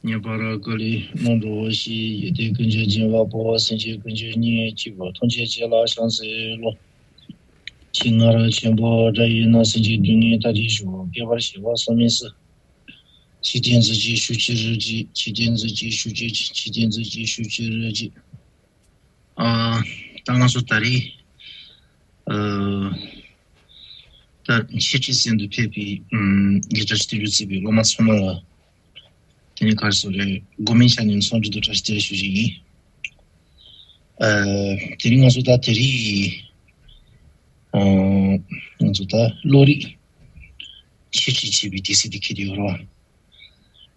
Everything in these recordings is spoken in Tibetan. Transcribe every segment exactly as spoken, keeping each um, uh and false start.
ངེས་པར་བཀའ་ལས་ལོངས་འགྲོ་བ་ཞིག་ཡེ་དེ་ཀུན་གྱི་སྦྱིན་པ་པོ་སེམས་ཅན་ཀུན་གྱི་སྙིང་སྐྱིད་པོ་ཐམས་ཅད་ཅེས་ལ་ཕྱག་འཚལ་ལོ། ཆེས་ང་རང་ཆེན་པོ་དགྲ་ཡི་ནང་སེམས་ཀྱི་སྡུག་བསྔལ་ད་དེ་ཞུ་བ་བསྐལ་པར་ཞི་བ་སོགས་མེད་སི། ཆིག་སྟེང་འཛིན་གྱི་ཤུགས་ཀྱི་རི་རྗེ། ཆིག་སྟེང་འཛིན་གྱི་ཤུགས་ཀྱི་ཆིག་སྟེང་འཛིན་གྱི་ཤུགས་ཀྱི་རི་རྗེ། ཨ། ད་ང་ཚོ་ད་རེས། ཨ། ད་འཆད་ཁྲིད་གསན་དུ་ཕེབས་པའི་ཨམ་ལི་བཀྲ་ཤིས་སྟོན་རྒྱུ་བརྩིས་པའི་སློབ་མ་ཚང་མ་ལ། དེ་ནས་ག་རེ་ཟེར་རེད། དགོས་མིན་ཆ་ནས་འཚམས་འདྲི་དང་བཀྲ་ཤིས་བདེ་ལེགས་ཞུ་རྒྱུ་ཡིན། ཨ། དེ་རིང་ང་ཚོ་ད་དེ་རིང་། ཨ། ང་ཚོ་ད་བློ་རིག་འཆད་ཁྲིད་བྱེད་པའི་དུས་ཚིགས་དེ་འཁེལ་དུ་ཡོད་རེད་བ།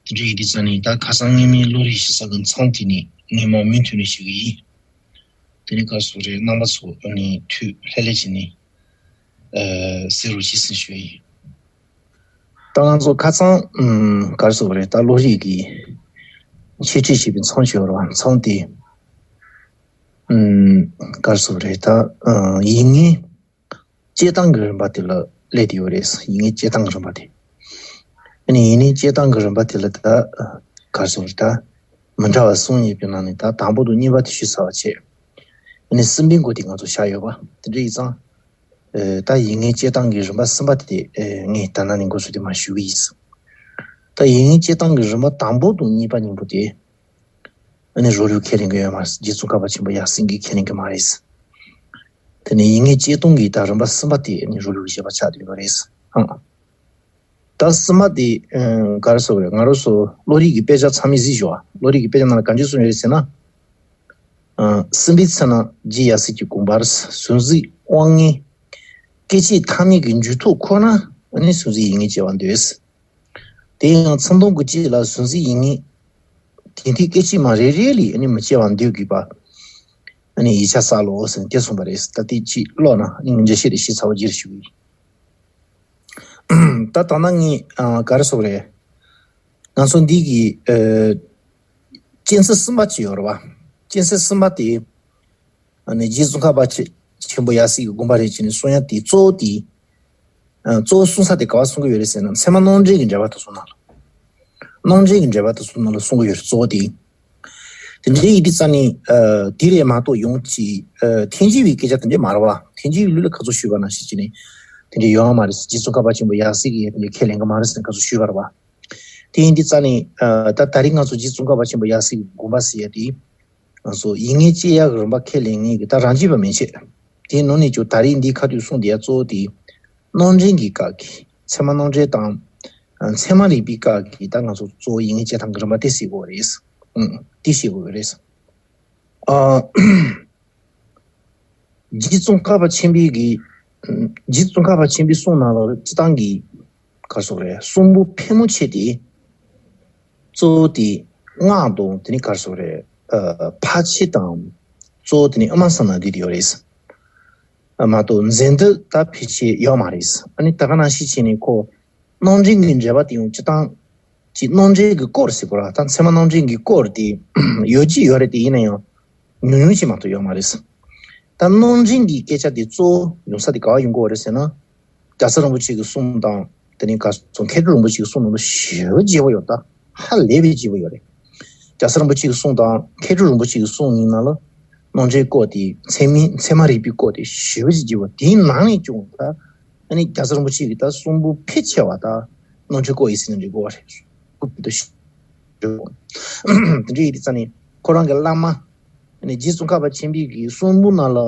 དེ་འདྲ་ཡིན་དུས་ཙང་ནས་ད་ཁ་སང་སྔོན་མའི་བློ་རིག་ཞིབ་ཚགས་ཀྱི་མཚམས་དེ་ནས་ངས་མ་མུ་མཐུད་ནས་ཞུ་གི་ཡིན། དེ་ནས་ག་རེ་ཟེར་རེད། རྣམ་པ་ཚོ་ནས་ཐུགས་ལྷོད་ལྷོད་བྱས་ནས་ཨ་གསན་རོགས་གྱིས་ཟེར་ཞུ་ཡིན། ད་ང་ཚོ་ཁ་སང་ཨམ་ག་རེ་ཟེར་རེད། ད་བློ་རིག་གི་འཆད་ཁྲིད་བྱེད་པའི་མཚམས་ཤིག་ཡོད་རེད་བ། མཚམས་དེ་ཨམ་ག་རེ་ཟེར་རེད། ད་ཨ་ཡིན་ངེས། སྐྱེ་སྟངས་ཀྱི་རིམ་པ་དེ་ལ་སླེབས་བསྡད་ཡོད་རེད། ཡིན་ངེས་སྐྱེ་སྟངས་ཀྱི་རིམ་པ་དེ། ཨ་ནི་ཡིན་ནའི་སྐྱེ་སྟངས་ཀྱི་རིམ་པ་དེ་ལ་ད་ག་རེ་ཟེར་ད། མི་འདྲ་བ་གསུམ་ཡོད་པའི་ནང་ནས་ད་དང་པོ་དང་གཉིས་པ་དེ་ཞུས་ཚར་བ་བྱས། ཨ་ནི་གསུམ་པའི་མགོ་དེ་ང་ཚོ་བཞག་ཡོད་པ་དེ་འདྲ་ཡིན་ཙང་། ཨ་ད་ཡིན་ངེས་སྐྱེ་སྟངས་ཀྱི་རིམ་པ་གསུམ་པ་དེ་ཨ་ངས་ད་ནང་ནས་འགོ་ཚུགས་དེ་མར་ཞུ་གི་ཡིན། ད་ཡིན་ངེས་སྐྱེ་སྟངས་ཀྱི་རིམ་པ་དང་པོ་དང་གཉིས་པ་གཉིས་པོ་དེ། ཨ་ནི་རོ་ལུགས་ཁས་ལེན་གྱི་ཡོད་མ་རེད། རྗེ་ཙོང་ཁ་པ་ཆེན་པོ་ཡབ་སྲས་ཀྱིས་ཁས་ལེན་གྱི་མ་རེད། དེ་ནས་ཡིན་ངེས་སྐྱེ་སྟངས་ཀྱི་ད་རིམ་པ་གསུམ་པ་དེ་ཨ་ནི་རོ་ལུགས་བཞི་པ་ཆགས་བསྡད་ཡོད་རེད། ཨང་། ད་གསུམ་པ་དེ་ཨ་ག་རེ་ཟེར་དགོས་རེད། ང་རང་ཚོ་བློ་རིག་གི་དཔེ་ཆ་ཚང་མས་གཟིགས་ཤོག་ཨ། བློ་རིག་གི་དཔེ་ཆ་ནང་ལ་ག་འདྲ་གསུངས་ཡོད་རེད་ཟེར་ན། ཨ་གསུམ་པའི་ཚེ་ན་རྗེ་ཡབ་སྲས་ཀྱི་དགོངས་པར་གཟུང་འཛིན་དབང་ལྔའི་སྐད་ཅིག་ཐ་མལ་གྱི་འཇུག་ཐོག་ཁོ་ན་ཨ་ནི་གཟུང་འཛིན་ཡིན་ངེས་སྐྱེ་བར་འདོད། དེ་ཡང་ཚིག་དོན་དགུ་གཅིག་ལ་གཟུང་འཛིན་ཡིན་ངེས། དེ་མཐའི་སྐད་ཅིག་མ་རེ་རེ་ལས་ཨ་ནི་མི་སྐྱེ་བར་འདོད་དགོས་པ། ཨ་ནི་ཡིག་ཆ་བསགས་ལོ་ཟེར་ནས་དེ་གསུངས་པ་རེད། ད་དེ་གཅིག་ཀློག་ན་ཨ་ནི་ངས་འགྲེལ་བཤད་དེ་ཞིབ་ཚགས་པོ་རྒྱག་ཞུ་གི་ཡིན། ད་ད་ལྟ་ངས་ཨ་ག་རེ་ཟེར་དགོས་རེད། ང་ཚོ་འདི་གི་ཨ་གཅན་གཟན་གསུམ་པ་ཅིག་ཡོད་རེད་བ། གཅན་གཟན་གསུམ་པ་དེ། ཨ་ནི་རྗེ་ཙོང་ཁ་པ་ཆེ་ཆེན་པོ་ཡབ་སྲས་ཀྱི་དགོངས་པ་རེད་ཅེས་ནས་གསུང་ཡ་དེ་གཙོ་བོ་དེ། ཨ་གཙོ་བོ་གསུང་ས་དེ་ག་བ་གསུང་གི་ཡོད་རེད་ཟེར་ན་ཚད་མ་རྣམ་འགྲེལ་གྱི་འགྲེལ་པ་དེ་ཚོ་ནང་ལ། རྣམ་འགྲེལ་གྱི་འགྲེལ་པ་དེ་ཚོ་ནང་ལ་གསུང་གི་ཡོད་རེད་གཙོ་བོ་དེ། དེ་འདྲའི་ཡིན་དུས་ཙང་ནས་ཨ་དེ་ལས་མ་གཏོགས་ཡོང་གི་ཨ་ཐེག་མཆོག་པའི་སྐད་ཆ་དེ་འདྲས་མ་རེད་བ། ཐེག་མཆོག་པའི་ལུགས་ལ་ག་ཚོད་ཞུས་པ་ནང་བཞིན་བྱས་ནས་དེ་འདྲས་ཡོང་བ་མ་རེད། རྗེ་ཙོང་ཁ་པ་ཆེན་པོ་ཡབ་སྲས་ཀྱིས་དེ་འདྲས་ཁས་ལེན་གི་མ་རེད་ཟེར་ནས་ག་ཚོད་ཞུས་པ་རེད་བ། དེ་ཡིན་དུས་ཙང་ནས་ཨ་ད་ད་རེས་ང་ཚོ་རྗེ་ཙོང་ཁ་པ་ཆེན་པོ་ཡབ་སྲས་ཀྱི་དགོངས་པ་ཟེར་ཡ་དེ། ང་ཚོ་ཡིན་ངེས་སྐྱེ་ཡག་གི་རིམ་པ་ཁས་ལེན་ངེས་ཀྱི་ད་རང་རྒྱུད་པ་མན་ཆད། དེའི་ནང་ནས་ཀྱང་ད་རེས་འདིའི་ཁ་ཐུག་གསུངས་དེ་ཡ་གཙོ་བོ་དེ། རྣམ་འགྲེལ་གྱི་སྐབས་ཀྱི་ཚད་མ་རྣམ་འགྲེལ་དང་། ཚད་མ་རིག་པའི་སྐབས་ཀྱི་ད་ང་ཚོ་གཙོ་བོ་ཡིན་ངེས་སྐྱེ་སྟངས་ཀྱི་རིམ་པ་དེ་ཤེས་དགོས་རེད། ཨང་། དེ་ཤེས་དགོས་རེད། ཨ། རྗེ་ཙོང་ཁ་པ་ཆེན་པོའི་གི། རྗེ་ཙོང་ཁ་པ་ཆེན་པོའི་གསུང་ནང་ལ་སྤྱིར་བཏང་གི། ག་རེ་ཟེར་དགོས་རེད། གསུང་འབུམ་ཕལ་མོ་ཆེ་དེ། གཙོ་བོ་དེ་སྔགས་དང་དེ་ནས་ག་རེ་ཟེར་དགོས་རེད། ཨ་ཕར་ཕྱིན་དང་། གཙོ་བོ་དེ་ནས་དབུ་མ་གསུམ་ནང་བསྡུས་ཡོད་རེད། ཨ་མ་གཏོགས་མཛད་འདི་ད་ཕལ་ཆེར་ཡོད་མ་རེད། ཨ་ནི་ད་ག་ནང་བཞིན་བྱས་ནས་ཁོ། རྣམ་འགྲེལ་གྱི་འགྲེལ་པ་དེ་ཡང་སྤྱིར་བཏང་། ཅིག་རྣམ་འགྲེལ་གྱི་སྐོར་ཟེར་དགོས་ར། ད་ཚད་མ་རྣམ་འགྲེལ་གྱི་སྐོར་དེ་ཡོད་ཀྱི་ཡོད་རེད་དེ་ཡིན་ན་ཡང་ཉུང་ཉུང་ཅིག་མ་གཏོགས་ཡོད་མ་རེད། ད་རྣམ་འགྲེལ་གྱི་སྐད་ཆ་དེ་གཙོ་བོ་ཡོང་ས་དེ་ག་བ་ཡོང་གི་ཡོད་རེད་ཟེར་ན། རྒྱལ་ཚབ་རིན་པོ་ཆེ་གི་གསུང་དང་དེ་ནས་ག་སོང་མཁས་གྲུབ་རིན་པོ་ཆེ་གི་གསུང་ནང་དུ་ཞེ་པོ་ལྗིད་པོ་ཡོད། ད་ཧ་ལས་པའི་ལྗིད་པོ་ཡོད་རེད། རྒྱལ་ཚབ་རིན་པོ་ཆེ་གི་གསུང་དང་མཁས་གྲུབ་རིན་པོ་ཆེ་གི་གསུང་གཉིས་ནང་ལ་རྣམ་འགྲེལ་སྐོར་དེ་ཚད་མིན་ཚད་མ་རིག་པའི་སྐོར་དེ་ཞེ་པོ་ཅིག་ལྗིད་པོ། དེའི་ནང་ནས་ཀྱང་ད་ཨ་ནི་རྒྱལ་ཚབ་རིན་པོ་ཆེ་གི་ད་གསུང་འབུམ་ཕལ་ཆེ་བ་ད་རྣམ་འགྲེལ་སྐོར་ཡིན་ཟེར་ན་འགྲིག་གི་རེད། དེ་འདྲ་ཡིན་དུས་ཙང་ནས་ཁོ་རང་གི་བླ་མ། ཨ་ནི་རྗེ་ཙོང་ཁ་པ་ཆེན་པོའི་གི་གསུང་འབུམ་ནང་ལ།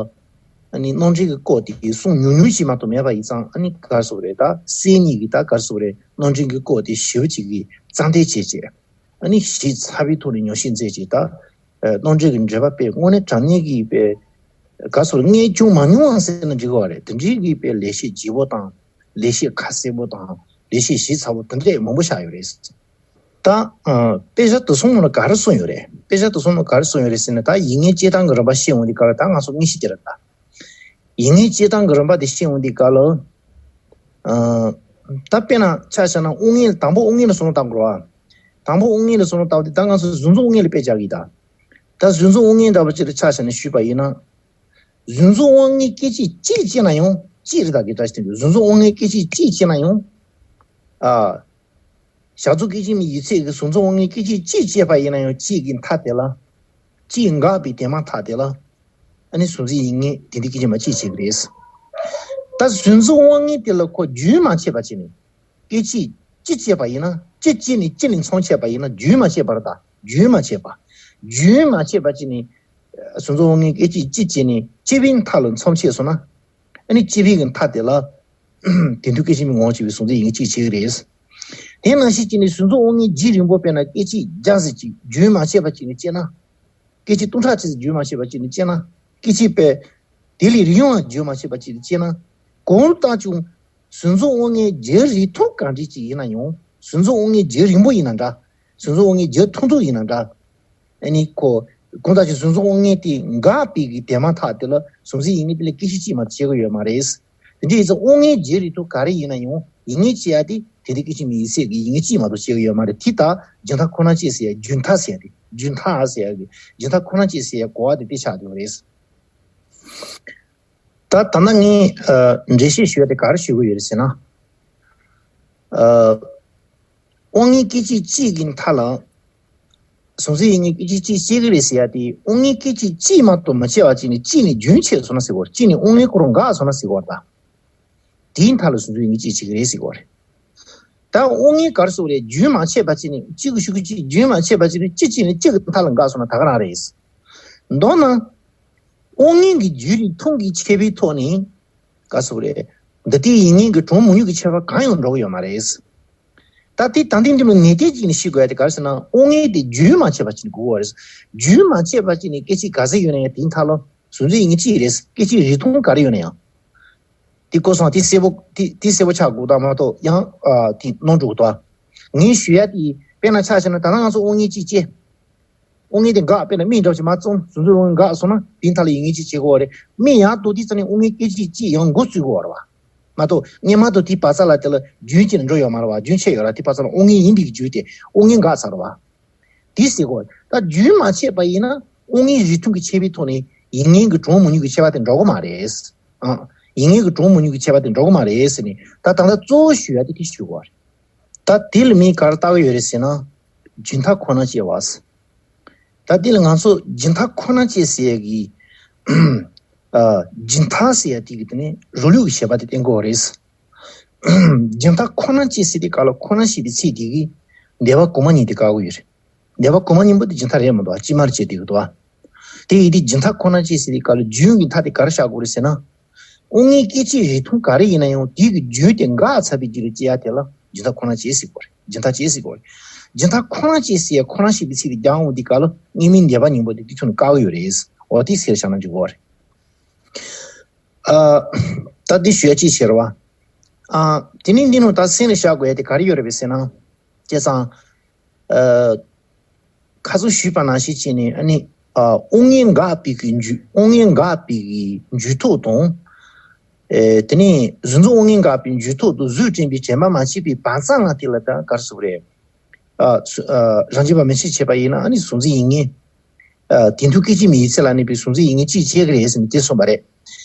ཨ་ནི་རྣམ་འགྲེལ་གྱི་སྐོར་དེ་གསུང་ཉུང་ཉུང་ཞིག་མ་གཏོགས་མེད་པ་ཡིན་ཙང་ཨ་ནི་ག་རེ་ཟེར་དགོས་རེད། ད་སྲས་གཉིས་ཀྱིས་ད་ག་རེ་ཟེར་དགོས་རེད། རྣམ་འགྲེལ་གྱི་སྐོར་དེ་ཞེ་པོ་ཅིག་གི་རྩ་འགྲེལ་བྱས་བྱས། ཨ་ནི་ཞིབ་ཚགས་པའི་ཐོག་ནས་ཉམས་ཞིབ་མཛད་བྱས་ད། ཨ་རྣམ་འགྲེལ་གྱི་འགྲེལ་པ་དཔེ་དངོས་གནས་དྲང་གནས་ཀྱི་དཔེ། ག་རེ་ཟེར་དགོས་རེད། ངས་ཅུང་མ་མྱོང་བ་ཟེར་ན་འགྲིག་གི་རེད། དེ་འདྲའི་གི་དཔེ་ལེགས་བཤད་ལྗིད་པོ་དང་། ལེགས་བཤད་ཁ་གསལ་པོ་དང་། ལེགས་བཤད་ཞིབ་ཚགས་པོ་དེ་འདྲས་མང་པོ་བཞག་ཡོད་རེད། ད་ཨ་དཔེ་ཆ་དེ་ཚོ་ནང་ལ་ག་རེ་གསུངས་ཡོད་རེད། དཔེ་ཆ་དེ་ཚོ་ནང་ག་རེ་གསུངས་ཡོད་རེད་ཟེར་ན། ད་ཡིན་ངེས་སྐྱེ་སྟངས་ཀྱི་རིམ་པ་བཤད་འོང་དུས་སྐབས་ལ་ད་ང་ཚོ་དངོས་གཞི་དེ་རེད་ད། ཡིན་ངེས་སྐྱེ་སྟངས་ཀྱི་རིམ་པ་དེ་བཤད་འོང་དུས་སྐབས་ལ། ཨ་ད་དཔེར་ན་ཆ་བཞག་ན་དབུགས་ངལ་དང་པོ་དབུགས་ངལ་ལ་བསམ་བློ་བཏང་དགོས་རེད་བ། དང་པོ་དབུགས་ངལ་ལ་བསམ་བློ་བཏང་བ་དེ་ད་ང་ཚོ་གཟུགས་མཛུབ་དབུགས་ངལ་ལ་དཔེ་བཞག་གི་ད། ད་གཟུགས་མཛུབ་དབུགས་ངལ་འདྲ་པོ་ཅིག་ལ་ཆ་བཞག་ནས་ཞུས་པ་ཡིན་ན། གཟུགས་མཛུབ་དབུགས་ངལ་སྐད་ཅིག་གཅིག་བྱས་ན་ཡང་གཅིག་རེད། ད་གི་ད་ཞིག་གཟུགས་མཛུབ་དབུགས་ངལ་སྐད་ཅིག་གཅིག་བྱས་ན་ཡང་། ཨ། བཞག་རྫོགས་སྐད་ཅིག་མའི་ཡིག་ཚད་ཀྱི་གཟུང་འཛིན་དབང་མངོན་སྐད་ཅིག་གཅིག་སྐྱེས་པ་ཡིན་ན་ཡང་གཅིག་གི་མཐའ་དེ་ལ། གཅིག་འགགས་པའི་དེ་མ་ཐག་དེ་ལ། ཨ་ནི་གཟུང་འཛིན་ཡིད་ངེས་དེ་འདི་སྐད་ཅིག་མ་གཅིག་བྱེད་ཀྱི་རེད། ད་གཟུང་འཛིན་དབང་མངོན་དེ་ལ་ཁོ་རྒྱུན་མ་ཆད་པ་བྱས་ནས། སྐད་ཅིག་གཅིག་སྐྱེས་པ་ཡིན་ན་གཅིག་སྐྱེས་ནས་གཅིག་ནས་མཚམས་ཆད་པ་ཡིན་ན་རྒྱུན་མ་ཆད་པར་ད་རྒྱུན་མ་ཆད་པ། རྒྱུན་མ་ཆད་པ་བྱས་ནས། གཟུང་འཛིན་དབང་མངོན་སྐད་ཅིག་གཅིག་བྱས་ནས་སྐྱེས་པའི་མཐའ་ལ་མཚམས་ཆད་སོང་ན། ཨ་ནི་སྐྱེས་པའི་གི་མཐའ་དེ་ལ། དེ་འདུག་སྐད་ཅིག་མའི་ངོ་བོ་བྱས་པའི་གཟུང་འཛིན་ཡིད་ངེས་གཅིག་བྱེད་ཀྱི་རེད། དེ་ནང་བཞིན་བྱས་ནས་གཟུང་འཛིན་དབང་མངོན་རྒྱུན་རིང་པོ་དཔེར་ན་སྐད་ཅིག་བརྒྱ་ཟེར་ཅིག་རྒྱུན་མ་ཆད་པ་བྱས་ནས་སྐྱེས་ན། སྐད་ཅིག་སྟོང་ཕྲག་གཅིག་ཟེར་རྒྱུན་མ་ཆད་པ་བྱས་ནས་སྐྱེས་ན། སྐད་ཅིག་པས། དེ་ལས་རིང་བ་རྒྱུན་མ་ཆད་པ་བྱས་ནས་སྐྱེས་ན། གང་ལྟར་ཀྱང་། གཟུང་འཛིན་དབང་མངོན་རྒྱུན་རིང་ཐུང་གང་འདྲ་ཅིག་ཡིན་ན་ཡང་། གཟུང་འཛིན་དབང་མངོན་རྒྱུན་རིང་པོ་ཡིན་ན་འདྲ། གཟུང་འཛིན་དབང་མངོན་རྒྱུན་ཐུང་ཐུང་ཡིན་ན་འདྲ། ཨ་ནི་ཁོ། གང་ལྟར་ཀྱང་གཟུང་འཛིན་དབང་མངོན་དེ་འགགས་པའི་གི་དེ་མ་ཐག་དེ་ལ་གཟུང་འཛིན་ཡིད་ངེས་དེ་ལ་སྐད་ཅིག་གཅིག་མ་གཏོགས་བྱེད་ཀྱི་ཡོད་མ་རེད། དེ་འདྲ་ཡིན་ཙང་དབང་མངོན་རྒྱུན་རིང་ཐུང་ག་རེ་ཡིན་ན་ཡང་ཡིད་ངེས་བྱེད་ཡ་དེ་དེ་འདྲའི་སྐད་ཅིག་མའི་ཡིག་ཚད་ཀྱི་ཡིད་ངེས་གཅིག་མ་གཏོགས་བྱེད་ཀྱི་ཡོད་མ་རེད། དེ་ལྟར་རྒྱུན་མཐའ་ཁོ་ན་གཅིག་ཟེར་ཡ་རྒྱུན་མཐའ་ཟེར་ཡ་དེ་རྒྱུན་མཐའ་ཟེར་ཡ་གི་རྒྱུན་མཐའ་ཁོ་ན་གཅིག་ཟེར་ཡ་གོ་བ་དེ་དེ་ཆགས་བསྡད་པ་རེད། ད་ད་ལྟ་ངས་འགྲེལ་བཤད་ཞུ་ཡ་དེ་ག་རེ་ཞུ་གི་ཡོད་རེད་ཟེར་ན། དབང་མངོན་སྐད་ཅིག་གཅིག་གི་མཐའ་ལ། གཟུང་འཛིན་ཡིད་ངེས་སྐད་ཅིག་གཅིག་སྐྱེ་གི་རེད་ཟེར་ཡ་དེ་དབང་མངོན་སྐད་ཅིག་གཅིག་མ་གཏོགས་མ་སྐྱེས་པ་ཅིག་ནས་གཅིག་ནས་རྒྱུན་ཆད་སོང་ན་ཟེར་བ་རེད། གཅིག་ནས་དབང་མངོན་ཁོ་རང་འགགས་སོང་ན་ཟེར་བ་རེད་ད། དེའི་མཐའ་ལ་གཟུང་འཛིན་ཡིད་ངེས་གཅིག་བྱེད་ཀྱི་རེད་ཟེར་བ་རེད། ད་དབང་མངོན་ག་རེ་ཟེར་བ་རེད། རྒྱུན་མ་ཆད་པ་ཅིག་ནས་གཅིག་གི་ཤུགས་ཀྱིས་རྒྱུན་མ་ཆད་པ་ཅིག་ནས་གཅིག་གཅིག་ནས་གཅིག་གི་མཐའ་ལ་འགགས་སོང་ན་ད་ག་རང་རེད། མདོར་ན། དབང་མངོན་གྱི་རྒྱུན་རིང་ཐུང་གི་ཁྱད་པར་ཐོག་ནས། ག་རེ་ཟེར་བ་རེད། འདི་ལྟའི་ཡིད་ངེས་ཀྱི་གྲངས་མང་ཉུང་གི་ཁྱད་པར་གང་ཡང་འགྲོ་གི་ཡོད་མ་རེད། ད་ལྟའི་ད་ལྟའི་འདི་ལ་ངེས་གཏན་གཅིག་ནས་ཤེས་དགོས་ཡ་དེ་ག་རེ་ཟེར་ན་དབང་མངོན་དེ་རྒྱུན་མ་ཆད་པ་ཅིག་དགོས་པ་རེད། རྒྱུན་མ་ཆད་པ་ཅིག་ནས་སྐད་ཅིག་ག་ཚད་ཡོད་ན་ཡང་དེའི་མཐའ་ལ་གཟུང་འཛིན་ཡིད་ངེས་གཅིག་རེད། སྐད་ཅིག་རིང་ཐུང་ག་རེ་ཡོད་ན་ཡང་། དེ་ཀོ་སང་དེ་གསལ་པོ་དེ་དེ་གསལ་པོ་ཆགས་དགོས་དང་མ་གཏོགས་ཡང་ཨ་དེ་ནོར་འགྲོ་གི་འདུག་ངས་ཞུ་ཡ་དེ་དཔེར་ན་ཆ་བཞག་ན་ད་ལྟ་ང་ཚོ་དབང་མངོན་གཅིག་སྐྱེས། དབང་མངོན་དེ་འགག་དཔེར་ན་མིག་འདྲ་བ་ཞིག་མ་བཙུམ་གཟུང་འཛིན་དབང་མངོན་འགག་སོང་ན་དེའི་མཐའ་ལ་ཡིད་ངེས་གཅིག་བྱེད་དགོས་པ་རེད། མིག་ཡར་གཏོང་དུས་ཙམ་ནས་དབང་མངོན་སྐད་ཅིག་གཅིག་ཡང་འགོ་བཙུགས་དགོས་པ་རེད་བ། མ་གཏོགས་སྔོན་མ་དང་དེའི་བར་མཚམས་ལ་དེ་ལ་རྒྱུན་གཅིག་ནས་འགྲོ་ཡོད་མ་རེད་བ། རྒྱུན་ཆད་ཡོད་ར། དེའི་བར་མཚམས་ལ་དབང་མངོན་ཡིན་པའི་རྒྱུ་དེ་དབང་མངོན་འགག་ཚར་བ། དེ་ཟེར་དགོས། ད་རྒྱུན་མ་ཆད་པ་ཡིན་ན་དབང་མངོན་རིང་ཐུང་གི་ཁྱད་པར་ཐོག་ནས་ཡིད་ངེས་ཀྱི་གྲངས་མང་ཉུང་གི་ཁྱད་པར་དེ་འགྲོ་གི་མ་རེད། ཨ། ཡིད་ངེས་ཀྱི་གྲངས་མང་ཉུང་གི་ཁྱད་པར་དེ་འགྲོ་གི་མ་རེད་ཟེར་ནས་ད་ད་ལྟ་གཙོ་བོ་ཞུ་ཡ་དེ་དེ་ཞུ་དགོས་པ་རེད། ད་དེ་ལ་མིང་ག་རེ་བཏགས་ཀྱི་ཡོད་རེད་ཟེར་ན། རྒྱུན་མཐའ་ཁོ་ན་སྐྱེ་བ། ད་དེ་ལ་ང་ཚོ་རྒྱུན་མཐའ་ཁོ་ན་སྐྱེ་ཟེར་ཡ་གི། ཨ། རྒྱུན་མཐའ་ཟེར་ཡ་དེ་གི་དེ་ནི་རང་ལུགས་ཀྱི་བྱེད་པ་དེ་བསྟན་དགོས་པ་རེད། རྒྱུན་མཐའ་ཁོ་ན་སྐྱེ་ཟེར་དེ་ག་ལ་ཁོ་ན་ཞེས་པའི་ཚིག་དེ་གིས་སྡེ་པ་གོང་མ་གཉིས་དེ་བཀག་གི་ཡོད་རེད། སྡེ་པ་གོང་མ་གཉིས་པོ་དེ་རྒྱུན་མཐའ་རེད་མ་གཏོགས་སྤྱི་མར་བྱེད་དེ་གི་འདུག་ཨ། དེ་ཡིན་དུས་རྒྱུན་མཐའ་ཁོ་ན་སྐྱེ་ཟེར་དེ་ག་ལ་རྒྱུན་གྱི་མཐའ་དེ་ག་རེ་བཞག་དགོས་རེད་ཟེར་ན། དབང་མངོན་སྐད་ཅིག་རིང་ཐུང་ག་རེ་ཡིན་ན་ཡང་དེ་གི་རྒྱུན་དེ་འགག་ཚར་བའི་རྗེས་ལ་སྐྱེ་ཡ་དེ་ལ་རྒྱུན་མཐའ་ཁོ་ན་སྐྱེ་ཟེར་དགོས་རེད། རྒྱུན་མཐའ་སྐྱེ་ཟེར་དགོས་རེད། རྒྱུན་མཐའ་ཁོ་ན་སྐྱེ་ཟེར་ཡ་ཁོ་ན་ཞེས་པའི་ཚིག་དེ་རྒྱག་འོང་དེ་ག་ལ་སྔོན་མའི་སྡེ་པ་གཉིས་པོ་དེ་དེ་ཚོ་ནི་བཀག་གི་ཡོད་རེད། འོ་དེ་ཟེར་བཞག་ན་འགྲིག་གི་རེད། ཨ། ད་འདི་ཞུ་ཡ་ཅིག་བྱེད་རོགས། ཨ། དེ་ནས་འདི་ནང་ད་སེམས་ལ་བཞག་དགོས་ཡ་དེ་ག་རེ་ཡོད་རེད་པས་ཟེར་ན། བྱས་ཙང་། ཨ། ཁ་སང་ཞུས་པ་ནང་བཞིན་བྱས་ནས་ཨ་ནི། ཨ། དབང་མངོན་འགགས་པའི་གི་རྒྱུ་དབང་མངོན་འགགས་པའི་གི་རྒྱུད་ཐོག་དང་། ཨེ། དེ་ནས་གཟུང་འཛིན་དབང་མངོན་འགགས་པའི་རྒྱུད་ཐོག་ཏུ་གཟུགས་དྲན་པའི་དྲན་པ་མ་སྐྱེས་པའི་བར་མཚམས་ལ་དེ་ལ་ད་ག་རེ་ཟེར་དགོས་རེད། ཨ། སུ། ཨ། རང་རྒྱུད་པ་མན་ཆད་བྱས་པ་ཡིན་ན་ཨ་ནི་གཟུང་འཛིན་ཡིད་ངེས། ཨ། དེ་འདུག་སྐད་ཅིག་མའི་ཡིད་ཚད་ལ་གནས་པའི་གཟུང་འཛིན་ཡིད་ངེས་གཅིག་བྱེད་ཀྱི་རེད་ཟེར་ནས་དེ་གསུངས་པ་རེད།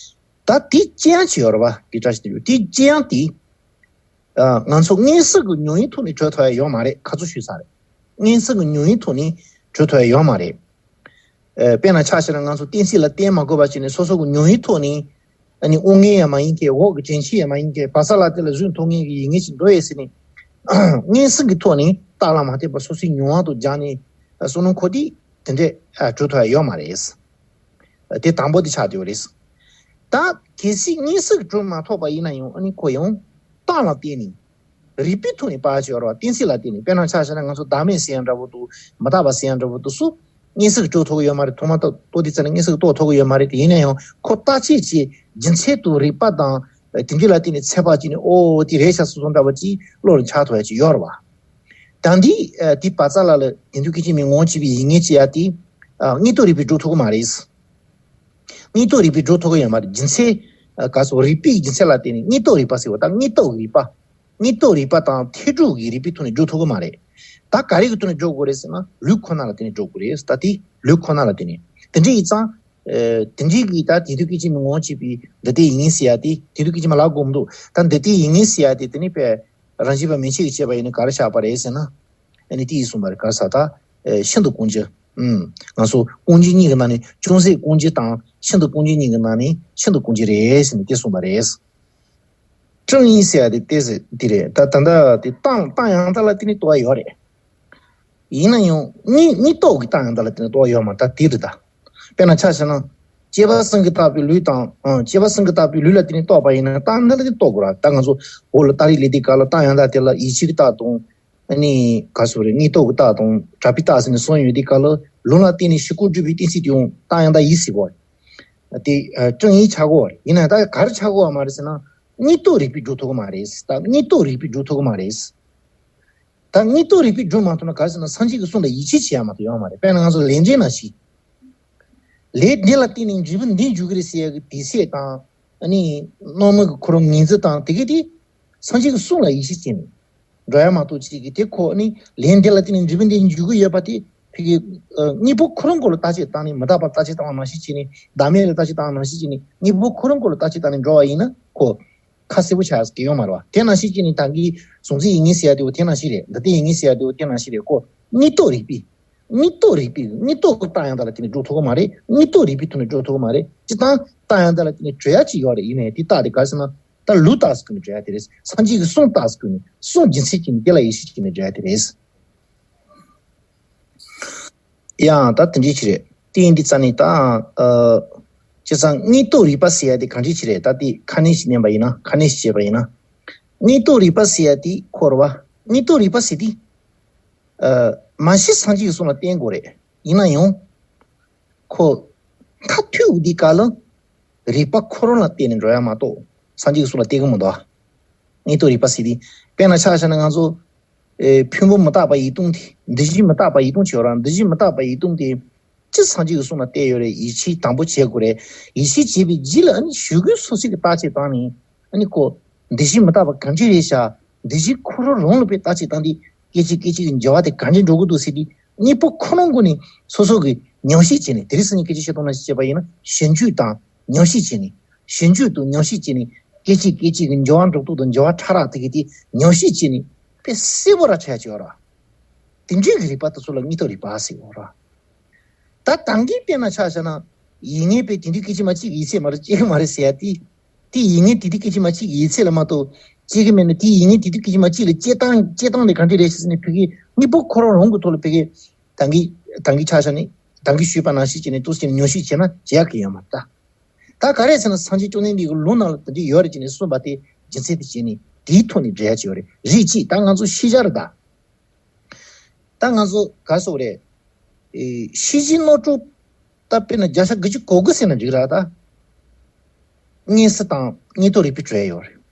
ད་དེ་ཅི་ཡང་ཅི་ཡོད་རེད་བ་དེ་བཀྲ་ཤིས་དེ་ཡོད་དེ་ཅི་ཡང་དེ། ཨ། ང་ཚོ་མངོན་སུམ་གྱི་མྱོང་བའི་ཐོག་ནས་གྲོལ་ཐུབ་ཡ་ཡོད་མ་རེད། ཁ་ཚུར་ཞུས་ཚར་རེད། མངོན་སུམ་གྱི་མྱོང་བའི་ཐོག་ནས་གྲོལ་ཐུབ་ཡ་ཡོད་མ་རེད། ཨ། དཔེར་ན་ཆ་བཞག་ན་ང་ཚོ་གཏན་ཚིགས་ལ་བརྟེན་མ་དགོས་པ་བྱས་ནས་སོ་སོ་གི་མྱོང་བའི་ཐོག་ནས། ཨ་ནི་དབང་མངོན་ཡང་མ་ཡིན་མཁན། འོག་གི་དྲན་ཤེས་ཡང་མ་ཡིན་མཁན། བར་མཚམས་ལ་དེ་ལ་གཟུགས་མཐོང་མཁན་གྱི་ཡིད་ངེས་ཤིག་འགྲོ་ཡས་ཟེར་ནས། མངོན་སུམ་གྱི་ཐོག་ནས་རྟགས་ལ་མ་བརྟེན་པར་སོ་སོའི་མྱོང་བ་དང་སྦྱར་ནས་བསམ་བློ་འཁོར་དུས་དེ་འདྲས་གྲུབ་ཐུབ་ཡ་ཡོད་མ་རེད། དེ་དང་པོ་དེ་ཆགས་བསྡད་ཡོད་རེད། ད་གལ་སྲིད་མངོན་སུམ་གྲུབ་མ་ཐུབ་པ་ཡིན་ན་ཡང་ཨ་ནི་ཁོ་ཡང་རྟགས་ལ་བརྟེན་ནས། རིགས་པའི་ཐོག་ནས་དཔག་ཡ་ཅིག་ཡོད་རེད་བ། གཏན་ཚིགས་ལ་བརྟེན་ནས། དཔེར་ན་ཆ་བཞག་ན་ང་ཚོ་བདག་མེད་ཟེར་ཡ་འདྲ་བོ་འདུག་མི་རྟག་པ་ཟེར་ཡ་འདྲ་བོ་འདུག་སུ་མངོན་སུམ་གྱིས་གྲུབ་ཐུབ་ཀྱི་ཡོད་མ་རེད། ཐོག་མ་ཐག་རྟོགས་དུས་ཙམ་ནས་མངོན་སུམ་གྱིས་རྟོགས་ཐུབ་ཀྱི་ཡོད་མ་རེད། དེ་ཡིན་ན་ཡང་ཁོ་བརྟག་དཔྱད་ཀྱིས་རྒྱུ་མཚན་དང་རིགས་པ་དང་དེ་འདྲ་ལ་བརྟེན་ནས་ཚད་པ་བྱས་ནས་ཨོ་དེ་རེད་ཤག་བཟོ་སོང་འདྲ་བོ་ཅིག་བློ་ལ་འཆར་ཐུབ་ཡ་ཅིག་ཡོད་རེད་བ། ད་འདི་དེ་བར་མཚམས་ལ་ལ་དེ་འདུག་སྐད་ཅིག་མའི་ངོ་བོ་བྱས་པའི་ཡིད་ངེས་ཅིག་ཡ་དེ། ཨ། དངོས་སྟོབས་རིགས་པས་སྒྲུབ་ཐུབ་ཀྱི་མ་རེད། དངོས་སྟོབས་རིགས་པས་སྒྲུབ་ཐུབ་ཀྱི་ཡོད་མ་རེད། རྒྱུ་མཚན། ཨ། ག་སོ་རིགས་པའི་རྒྱུ་མཚན་ལ་བརྟེན་ནས་དངོས་སྟོབས་རིགས་པ་ཟེར་བ་ད་དངོས་སྟོབས་རིགས་པ། དངོས་སྟོབས་རིགས་པ་དང་འཐད་སྒྲུབ་ཀྱི་རིགས་པའི་ཐོག་ནས་སྒྲུབ་ཐུབ་ཀྱི་མ་རེད། ད་ག་རེ་གི་ཐོག་ནས་སྒྲུབ་དགོས་རེད་ཟེར་ན་ལུགས་ཁོ་ན་ལ་བརྟེན་ནས་སྒྲུབ་དགོས་རེད། ད་དེ་ལུགས་ཁོ་ན་ལ་བརྟེན་ནས་དེ་འདྲ་ཡིན་ཙང་། ཨ། དེ་འདྲའི་གི་ད་དེ་འདུག་སྐད་ཅིག་མའི་ངོ་བོ་བྱས་པའི་འདི་ལྟའི་ཡིད་ངེས་ཟེར་ཡ་དེ་དེ་འདུག་སྐད་ཅིག་མ་ལབ་དགོས་མི་འདུག་ད་འདི་ལྟའི་ཡིད་ངེས་ཟེར་ཡ་དེ་དེ་ནི་པས། རང་བཞིན་པ་མན་ཆད་ཀྱིས་བྱས་པ་ཡིན་ན་ག་རེ་ཆགས་པ་རེད་ཟེར་ན། ཨ་ནི་དེ་ཡིས་གསུངས་པ་རེད། ག་རེ་ཟེར་ད། ཨེ་ཤིན་ཏུ་ཀུན་གྱི། ཨུམ། ང་ཚོ་ཀུན་གཞི་གཉིས་ཀྱི་ནང་ནས་ཅུང་ཟད་ཀུན་གཞི་དང་ཤིན་ཏུ་ཀུན་གཞི་གཉིས་ཀྱི་ནང་ནས་ཤིན་ཏུ་ཀུན་གཞི་རེད་ཟེར་ནས་དེ་གསུངས་པ་རེད། སྤྲིང་ཡིན་ཟེར་ཡ་དེ་དེ་ཟེར་དེ་རེད། ད་ད་ལྟ་དེ་རྟགས་རྟགས་ཡང་དག་ལ་བརྟེན་ནས་རྟོགས་པ་ཡོད་རེད། ཡིན་ན་ཡང་གཉིས་གཉིས་རྟོགས་ཀྱི་རྟགས་ཡང་དག་ལ་བརྟེན་ནས་རྟོགས་པ་ཡོད་མ་རེད། ད་དེ་རེད་ད། དཔེར་ན་ཆ་བཞག་ན། སྐྱེས་པ་གསུམ་གྱིས་བཏགས་པའི་ལུས་དང་། ཨང་། སྐྱེས་པ་གསུམ་གྱིས་བཏགས་པའི་ལུས་ལ་བརྟེན་ནས་རྟོགས་པ་ཡིན་ན་རྟགས་འདི་ལ་བརྟེན་ནས་རྟོགས་དགོས་ར། ད་ང་ཚོ་འོག་ལ་སྟ་རེ་ལས་དེ་ག་ལ་རྟགས་ཡང་དག་དེ་ལ་ཡིད་ཆེས་ཀྱི་རྟགས་དང་། ཨ་ནི་ག་སོ་རེ་དངོས་རྟོགས་ཀྱི་རྟགས་དང་གྲགས་པའི་རྟགས་ཟེར་ནས་གསུམ་ཡོད་དེ་ག་ལ་ལུང་ལ་བརྟེན་ནས་ཕྱི་རྐོ་སྒྲུབ་པའི་གཏན་ཚིགས་དེ་ཡང་རྟགས་ཡང་དག་ཡིན་ཟེར་གོ། དེ་སྤྲིང་ཡིན་ཆགས་གོ་རེད། ཡིན་ན་ད་ག་རེ་ཆགས་གོ་བ་མ་རེད་ཟེར་ན། དངོས་རྟོགས་རིགས་པས་སྒྲུབ་ཐུབ་ཀྱི་མ་རེད། ད་དངོས་རྟོགས་རིགས་པས་སྒྲུབ་ཐུབ་ཀྱི་མ་རེད། ད་དངོས་རྟོགས་རིགས་པས་སྒྲུབ་མ་ཐུབ་ན་ག་རེ་ཟེར་ན་སངས་རྒྱས་ཀྱི་གསུང་ལ་ཡིད་ཆེས་བྱེད་ཡ་མ་གཏོགས་ཡོང་མ་རེད། དཔེར་ན་ང་ཚོ་ལས་འབྲས་ནང་བཞིན། ལས་འདི་ལ་བརྟེན་ནས་འབྲས་བུ་འདི་འབྱུང་གི་རེད་ཟེར་ཡ་གི་དེ་ཚད་དང་། ཨ་ནི་རྣམ་སྨིན་གྱི་ཁོ་རང་ངོས་འཛིན་དང་དེ་གས་དེ། སངས་རྒྱས་ཀྱི་གསུང་ལ་ཡིད་ཆེས་བྱས་ནས་འགྲོ་ཡ་མ་གཏོགས་ཅིག་གི་དེ་ཁོ་ནི་ལས་འདི་ལ་བརྟེན་ནས་འབྲས་བུ་འདི་འབྱུང་གི་ཡོད་པ་དེ་ཕ་གི། ཨ། དངོས་པོ་ཁོ་རང་སྐོར་ལ་བརྟག་དཔྱད་བཏང་ནས་མི་རྟག་པར་བརྟག་དཔྱད་བཏང་བ་ནང་བཞིན་བྱས་ནས། བདག་མེད་ལ་བརྟག་དཔྱད་བཏང་བ་ནང་བཞིན་བྱས་ནས་དངོས་པོ་ཁོ་རང་སྐོར་ལ་བརྟག་དཔྱད་བཏང་ནས་འགྲོ་བ་ཡིན་ན་ཁོ། ཁ་གསལ་པོ་ཆགས་ཀྱི་ཡོད་མ་རེད་བ། དེ་ནང་བཞིན་བྱས་ནས་ད་གིན་གཟུང་འཛིན་ཡིད་ངེས་ཟེར་ཡ་དེ་བོ་དེ་ནང་བཞིན་རེད། འདི་ལྟས་ཡིད་ངེས་ཟེར་ཡ་དེ་བོ་དེ་ནང་བཞིན་རེད། ཁོ་དངོས་རྟོགས་རིགས་པས། དངོས་རྟོགས་རིགས་པས་དངོས་རྟོགས་ཀྱི་རྟགས་ཡང་དག་ལ་བརྟེན་ནས་སྒྲུབ་ཐུབ་ཀྱི་མ་རེད། དངོས་རྟོགས་རིགས་པའི་ཐོག་ནས་སྒྲུབ་ཐུབ་ཀྱི་མ་རེད། སྤྱིར་བཏང་རྟགས་ཡང་དག་ལ་བརྟེན་ནས་གྲོལ་ཡ་ཅིག་ཡོད་རེད། ཡིན་ནའི་དེ་རྟགས་དེ་ག་རེ་ཟེར་ན། ད་ལུགས་རྟགས་སུ་བཀོད་ནས་གྲོལ་ཡ་དེ་རེད། སངས་རྒྱས་ཀྱི་གསུང་རྟགས་སུ་བཀོད་ནས་གསུང་རྒྱུ་མཚན་བྱས་ནས་དེ་ལ་ཡིད་ཆེས་བྱས་ནས་གྲོལ་ཡ་དེ་རེད། ཡང་ད་དེ་འདྲའི་ཅིག་རེད། དེ་ཡིན་དུས་ཙ་ནི་ད། ཨ། བྱས་ཙང་དངོས་རྟོགས་རིགས་པ་ཟེར་ཡ་དེ་གང་འདྲ་ཅིག་རེད། ད་དེ་ཁ་སྣོན་ཞིག་བསྣན་པ་ཡིན་ན། ཁ་སྣོན་ཞིག་བྱས་པ་ཡིན་ན། དངོས་རྟོགས་རིགས་པ་ཟེར་ཡ་དེ་ཁོ་རེད་བ། དངོས་རྟོགས་རིགས་པ་ཟེར་དེ། ཨ། མ་གཞི་སངས་རྒྱས་ཀྱི་གསུང་ལ་བརྟེན་དགོས་རེད། ཡིན་ན་ཡང་། ཁོ། མཐར་ཐུག་འདི་ག་ལ། རིགས་པ་ཁོ་རང་ལ་བརྟེན་ནས་འགྲོ་ཡ་མ་གཏོགས་སངས་རྒྱས་ཀྱི་གསུང་ལ་བརྟེན་གི་མི་འདུག་དངོས་རྟོགས་རིགས་པ་ཟེར་དེ། དཔེར་ན་ཆ་བཞག་ན་ང་ཚོ། ཨེ། ཕུང་པོ་མི་རྟག་པ་ཡིད་གཏོང་དེ། འདུ་བྱེད་མི་རྟག་པ་ཡིད་གཏོང་བྱེད་རང་། འདུ་བྱེད་མི་རྟག་པ་ཡིད་གཏོང་དེ། སྤྱིར་སངས་རྒྱས་ཀྱི་གསུང་ལ་བལྟས་ཡོད་རེད། ཡིད་ཆེས་དང་པོ་བྱེད་དགོས་རེད། ཡིད་ཆེས་བྱས་པའི་རྗེས་ལ་ཨ་ནི་ཞུ་དགོས་སོ་སོ་གི་བརྟག་དཔྱད་བཏང་ནས། ཨ་ནི་ཁོ། འདུ་བྱེད་མི་རྟག་པ་གང་ཅི་རེད་ཤག་འདུ་བྱེད་ཁོ་རང་རང་ལ་པའི་བརྟག་དཔྱད་བཏང་དུས་སྐད་ཅིག་སྐད་ཅིག་གི་འགྱུར་བ་དེ་གང་ཅི་འགྲོ་གི་འདུག་ཟེར་དུས། དངོས་པོ་ཁོ་རང་སྒོ་ནས་སོ་སོ་གི་ཉམས་ཞིབ་བྱས་ནས། དེ་རིང་སང་ཉིན་སྐད་ཆ་བཤད་སྟངས་ནང་བཤད་པ་ཡིན་ན་ཞིབ་འཇུག་དང་ཉམས་ཞིབ་བྱས་ནས། ཞིབ་འཇུག་དང་ཉམས་ཞིབ་བྱས་ནས་སྐད་ཅིག་སྐད་ཅིག་གི་འགྱུར་བ་འགྲོ་སྟངས་དང་འགྱུར་བ་ཕྲ་རགས་དེ་གི་དེ་ཉམས་ཞིབ་བྱས་ནས་དཔེ་གསལ་པོ་ར་ཆགས་ཡ་ཅིག་ཡོད་ར། དེ་འདྲའི་གི་རིགས་པ་དེ་ཚོ་ལ་དངོས་རྟོགས་རིགས་པ་ཟེར་ཡོད་ར། ད་ད་གིན་དཔེར་ན་ཆ་བཞག་ན། ཡིད་ངེས་པས་དེ་འདྲའི་སྐད་ཅིག་མ་གཅིག་གི་ཡིད་ཆེས་མ་རེད། སྐྱེ་གི་མ་རེད་ཟེར་ཡ་དེ། དེ་ཡིད་ངེས་དེ་དུས་སྐད་ཅིག་མ་གཅིག་གི་ཡིད་ཆེས་ལ་མ་གཏོགས་སྐྱེ་གི་མེད་ན། དེ་ཡིད་ངེས་དེ་དུས་སྐད་ཅིག་མ་གཅིག་ལ་སྐྱེ་སྟངས་སྐྱེ་སྟངས་དེ་གང་འདྲ་རེད་ཟེར་ནས་ཕ་གི་དངོས་པོ་ཁོ་རང་རང་གི་ཐོག་ལ་ཕ་གི་ད་གིན་ད་གིན་ཆ་བཞག་ནས་ད་གིན་ཞུས་པ་ནང་བཞིན་བྱས་ནས་ཏོག་ཙམ་ཉམས་ཞིབ་བྱས་ན་བྱེད་ཡག་གི་ཡོད་མ་རེད་ད། ད་ག་རེ་ཟེར་ན་སངས་རྒྱས་བཅོམ་ལྡན་འདས་ཀྱི་ལུང་ནང་ལ་དེ་འདྲ་ཡོད་རེད་ཅེས་ནས་གསུངས་པ་དེ་རྒྱུ་མཚན་དེ་བྱས་ནས་དེའི་ཐོག་ནས་འགྲེལ་བྱས་ཡོད་རེད། རིགས་གཅིག་ད་ང་ཚོ་ཤེས་བྱ་རེད་ད། ད་ང་ཚོ་ག་སོགས་རེད། ཨེ། ཤེས་བྱའི་དངོས་གྲུབ། ད་དཔེར་ན་བརྒྱ་ཆ་དགུ་བཅུ་གོ་དགུ་ཟེར་ན་འགྲིག་ར་ད། མངོན་གསལ་དང་དངོས་རྟོགས་རིགས་པས་གྲོལ་ཡོད་རེད།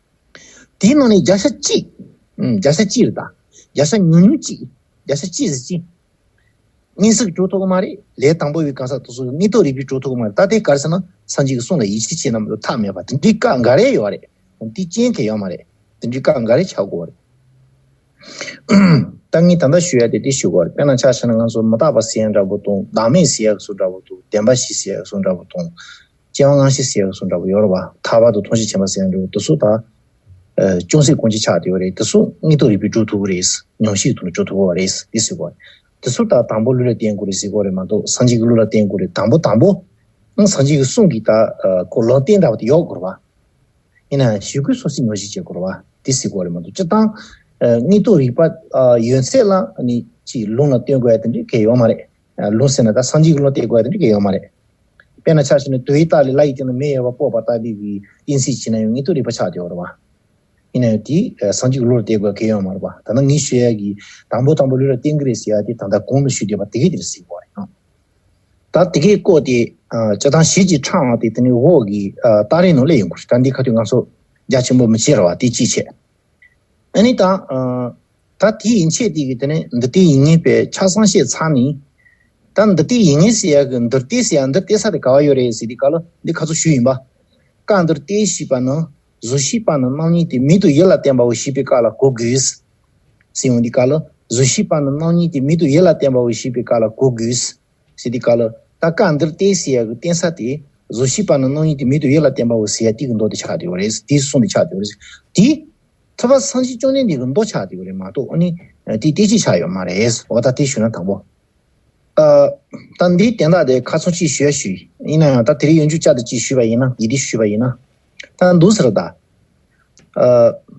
དེའི་ནང་ནས་བརྒྱ་ཆ་གཅིག་ཨུམ། བརྒྱ་ཆ་གཅིག་རེད་ད། བརྒྱ་ཆ་ཉུང་ཉུང་གཅིག་བརྒྱ་ཆ་གཅིག་ཟེར་གཅིག་མངོན་གསལ་གྱིས་གྲོལ་ཐུབ་ཀྱི་མ་རེད། ལས་དང་པོ་བའི་གང་ཟག་དེ་ཚོ་དངོས་རྟོགས་རིགས་པས་གྲོལ་ཐུབ་ཀྱི་མ་རེད། ད་དེ་ག་རེ་ཟེར་ན་སངས་རྒྱས་ཀྱི་གསུང་ལ་ཡིད་ཆེས་བྱེད་ན་མ་གཏོགས་ཐབས་མེད་པ་དེ་འདྲའི་སྐབས་འགའ་རེ་ཡོད་རེད། དེ་རྐྱེན་གང་ཡང་ཡོད་མ་རེད། དེ་འདྲའི་སྐབས་འགའ་རེ་ཆགས་ཀྱི་ཡོད་རེད། ད་ངས་ད་ལྟ་ཞུ་ཡ་དེ་དེ་ཞུ་དགོས་རེད། དཔེར་ན་ཆ་བཞག་ན་ང་ཚོ་མི་རྟག་པ་ཟེར་ཡ་འདྲ་པོ་དང་། བདག་མེད་ཟེར་ཡ་གི་སུ་འདྲ་པོ་དང་། བདེན་པ་བཞི་ཟེར་ཡ་གི་སུ་འདྲ་པོ་དང་། སྐྱེ་བ་སྔ་ཕྱི་ཟེར་ཡ་གི་སུ་འདྲ་པོ་ཡོད་རེད་བ། ཐར་པ་དང་ཐོབ་བྱ་ཁྱད་པར་ཟེར་ཡ་འདྲ་པོ་དེ་ཚོ་ད། ཨ། ཅུང་ཟད་ཀུན་གྱིས་ཆགས་བསྡད་ཡོད་རེད། དེ་ཚོ་དངོས་རྟོགས་རིགས་པས་སྒྲུབ་ཐུབ་ཀྱི་རེད། ཉམས་ཞིབ་ཐོག་ནས་སྒྲུབ་ཐུབ་ཀྱི་རེད། དེ་ཟེར་དགོས་རེད། དེ་ཚོ་ད་དང་པོ་ལུས་ལ་བརྟེན་དགོས་རེད་ཟེར་དགོས་རེད་མ་གཏོགས་སངས་རྒྱས་ཀྱི་བློ་ལ་བརྟེན་དགོས་རེད། དང་པོ་དང་པོ། ཨང་། སངས་རྒྱས་ཀྱི་གསུང་གིས་ད། ཨ། ཁོ་ལུང་བསྟན་འདྲ་པོ་དེ་ཡོད་དགོས་རེད་བ། ཡིན་ན་ཡང་ཞིབ་ཀུན་སོ་སོས་ཉམས་ཞིབ་བྱེད་དགོས་རེད་བ། དེ་ཟེར་དགོས་རེད་མ་གཏོགས་སྤྱིར་བཏང་། ཨ། དངོས་རྟོགས་རིགས་པ། ཨ། ཡོད་ཚད་ལ་ནི་ཅིག་ལུང་ལ་བརྟེན་དགོས་ཡ་དེ་འདྲ་གང་ཡང་ཡོད་མ་རེད། ཨ། ལུང་ཟེར་ན་ད་སངས་རྒྱས་ཀྱི་ལུང་བརྟེན་དགོས་ཡ་དེ་འདྲ་གང་ཡང་ཡོད་མ་རེད། དཔེར་ན་ཆ་བཞག་ན་དུ་བའི་རྟགས་ལས་ལྷ་ཡི་སྟེང་དུ་མེ་ཡོད་པ་དཔོག་པ་ལྟ་བུའི་གི་གཏན་ཚིགས་བྱས་ན་ཡང་དངོས་རྟོགས་རིགས་པ་ཆགས་བསྡད་ཡོད་རེད་བ། ཡིན་ན་ཡང་དེ་སངས་རྒྱས་ཀྱི་བློ་ལ་བརྟེན་དགོས་གལ་ཡོད་མ་རེད་པ། ད་ནི་ངས་ཞུ་ཡ་གི་དང་པོ་དང་པོ་ལུས་ལ་བརྟེན་གྱི་རེད་ཟེར་ཡ་དེ་ད་ལྟ་གོང་དུ་ཞུས་བསྡད་པ་དེ་གས་དེ་རེད་ཟེར་གྱི་ཡོད་རེད། ད་དེ་གས་བཀོད་དེ། ཨ། སྤྱིར་བཏང་གཞི་གཅིག་ཕྲ་བ་དེ་དེ་ནས་འོག་གི། ཨ། རྟགས་རིགས་ནང་སླེབས་ཡོང་གི་རེད། ད་འདི་ཁ་ཐུག་ང་ཚོ་རྒྱ་ཆེན་པོ་མི་བྱེད་རེད་བ། དེ་གཅིག་བྱས། ཨ་ནི་ད། ཨ། ད་དེ་ཡན་ཆད་དེ་གི་དེ་ནས་འདི་ལྟའི་ཡིད་ངེས་པས་ཆ་ཚང་བཤད་ཚར་ནས། ད་འདི་ལྟའི་ཡིད་ངེས་ཟེར་ཡ་གི་འདིར་བལྟས་ཟེར་ཡ་འདིར་བལྟས་ས་དེ་ག་བ་ཡོད་རེད་ཟེར་དུས་སྐབས་ལ་འདི་ཁ་ཚོ་ཞུས་ཡིན་པ། སྐབས་འདིར་བལྟས་ཞེས་པ་ནི། གཟུགས་ཤེས་པ་ནི་རྣམ་གཉིས་ཏེ་མིག་དང་ཡིད་ལ་བརྟེན་པའོ་ཞེས་པའི་སྐབས་ལ་གོ་དགོས། ཟེར་ཡོང་དུས་སྐབས་ལ་གཟུགས་ཤེས་པ་ནི་རྣམ་གཉིས་ཏེ་མིག་དང་ཡིད་ལ་བརྟེན་པའོ་ཞེས་པའི་སྐབས་ལ་གོ་དགོས། ཟེར་དུས་སྐབས་ལ་ད་སྐབས་འདིར་བལྟས་ཟེར་ཡ་གི་བརྟེན་ས་དེ། གཟུགས་ཤེས་པ་ནི་རྣམ་གཉིས་ཏེ་མིག་དང་ཡིད་ལ་བརྟེན་པའོ་ཟེར་ཡ་དེ་གི་མདོ་དེ་ཆགས་བསྡད་ཡོད་རེད། དེའི་གསུང་དེ་ཆགས་བསྡད་ཡོད་རེད། དེ། ཐུབ་པ་སངས་རྒྱས་བཅོམ་ལྡན་འདས་ཀྱི་མདོ་ཆགས་བསྡད་ཡོད་རེད་མ་གཏོགས། ཨ་ནི་དེ་དེ་ཅིག་ཆགས་ཡོད་མ་རེད། འོ་ད་དེ་ཞུས་ན་དང་པོ། ཨ། ད་འདིའི་དོན་དག་དེ་ཁ་ཚོན་གཅིག་ཞུ་ཡ་ཞུ་ཡིན་ན་ཡང་། ད་དེ་རིང་ཡོན་ཆུ་བཅར་དུ་གཅིག་ཞུས་པ་ཡིན་ན། ཡིད་དེ་ཞུས་པ་ཡིན་ན། ད་འདུག་ཟེར་ད། ཨ།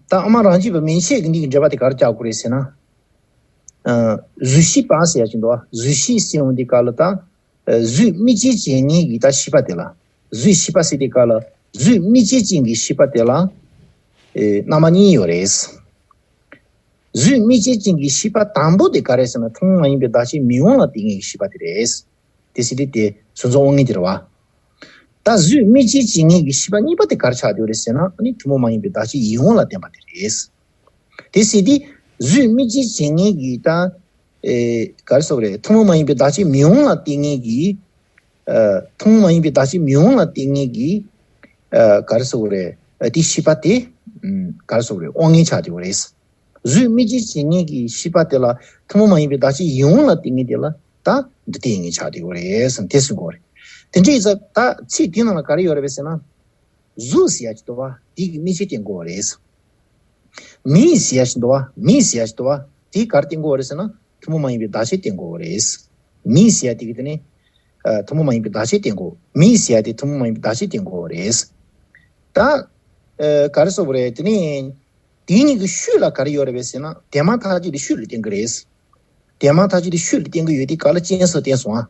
ད་ཨ་མ་རང་རྒྱུད་པ་མན་ཆད་ཀྱི་འདི་གི་འགྲེལ་པ་དེ་ག་རེ་རྒྱག་དགོས་རེད་ཟེར་ན། ཨ། རྫུས་ཤེས་པ་ཟེར་ཡ་ཅིག་འདུག་བ། རྫུས་ཤེས་ཟེར་ཡོང་དུས་སྐབས་ལ་ད། ཨ། རྫུས་དམིགས་བཅས་བྱེད་ངེས་ཀྱི་ད་ཤེས་པ་དེ་ལ། རྫུས་ཤེས་པ་ཟེར་དུས་སྐབས་ལ། རྫུས་དམིགས་བཅས་ཅན་གྱི་ཤེས་པ་དེ་ལ། ཨེ། རྣམ་པ་གཉིས་ཡོད་རེད། རྫུས་དམིགས་བཅས་ཅན་གྱི་ཤེས་པ་དང་པོ་དེ་ག་རེ་ཟེར་ན། ཐུན་མོང་མ་ཡིན་པའི་བདག་ཆོས་མི་དབང་ལ་བརྟེན་ངེས་ཀྱི་ཤེས་པ་དེ་རེད། དེ་ཟེར་དུས་དེ་གཟུང་རྫོགས་དབང་ངེས་དེ་རེད་བ། ད་རྫུས་དམིགས་བཅས་བྱེད་ངེས་ཀྱི་ཤེས་པ་གཉིས་པ་དེ་ག་རེ་ཆགས་བསྡད་ཡོད་རེད་ཟེར་ན། ཨ་ནི་ཐུན་མོང་མ་ཡིན་པའི་བདག་ཆོས་ཡིད་དབང་ལ་བརྟེན་པ་དེ་རེད། དེ་ཟེར་དུས་རྫུས་དམིགས་བཅས་བྱེད་ངེས་ཀྱི་ད། ཨེ། ག་རེ་ཟེར་དགོས་རེད། ཐུན་མོང་མ་ཡིན་པའི་བདག་ཆོས་མི་དབང་ལ་བརྟེན་ངེས་ཀྱི། ཨ། ཐུན་མོང་མ་ཡིན་པའི་བདག་ཆོས་མི་དབང་ལ་བརྟེན་ངེས་ཀྱི། ཨ། ག་རེ་ཟེར་དགོས་རེད། ཨ། དེ་ཤེས་པ་དེ། ཨམ། ག་རེ་ཟེར་དགོས་རེད། དབང་ངེས་ཆགས་བསྡད་ཡོད་རེད། རྫུས་དམིགས་བཅས་བྱེད་ངེས་ཀྱི་ཤེས་པ་དེ་ལ། ཐུན་མོང་མ་ཡིན་པའི་བདག་ཆོས་ཡིད་དབང་ལ་བརྟེན་ངེས་དེ་ལ་ད་འདུ་བདེ་དབྱིག་གཉེན་ཆགས་བསྡད་ཡོད་རེད་ཟེར་ནས་དེ་གསུང་གི་ཡོད་རེད། དེ་འདྲ་ཡིན་ཙང་ད་ཚིག་དེའི་ནང་ལ་ག་རེ་ཡོད་རེད་པས་ཟེར་ན། གཟུགས་ཟེར་ཡ་ཅིག་འདུག་བ། དེ་གི་དམིགས་བྱེད་བསྟན་དགོས་པ་རེད། མིག་ཟེར་ཡ་ཅིག་འདུག་བ། མིག་ཟེར་ཡ་ཅིག་འདུག་བ། དེ་ག་རེ་བསྟན་དགོས་པ་རེད་ཟེར་ན། ཐུན་མོང་མ་ཡིན་པའི་བདག་ཆོས་བསྟན་དགོས་པ་རེད། མིག་ཟེར་ཡ་དེ་གི་དེ་ནི། ཨ། ཐུན་མོང་མ་ཡིན་པའི་བདག་ཆོས་བསྟན་དགོས། མིག་ཟེར་ཡ་དེ་ཐུན་མོང་མ་ཡིན་པའི་བདག་ཆོས་བསྟན་དགོས་པ་རེད། ད། ཨ། ག་རེ་ཟེར་དགོས་རེད། དེ་ནི། དེ་གཉིས་ཀྱི་ཤུལ་ལ་ག་རེ་ཡོད་རེད་པས་ཟེར་ན། དེ་མ་ཐག་ཅིག་དེ་ཤུལ་ལ་བསྟན་གྱི་རེད། དེ་མ་ཐག་ཅིག་དེ་ཤུལ་ལ་བསྟན་གྱི་ཡོད་དུས་སྐབས་ལ་རྐྱེན་གསུམ་བསྟན་སོང་ཨ།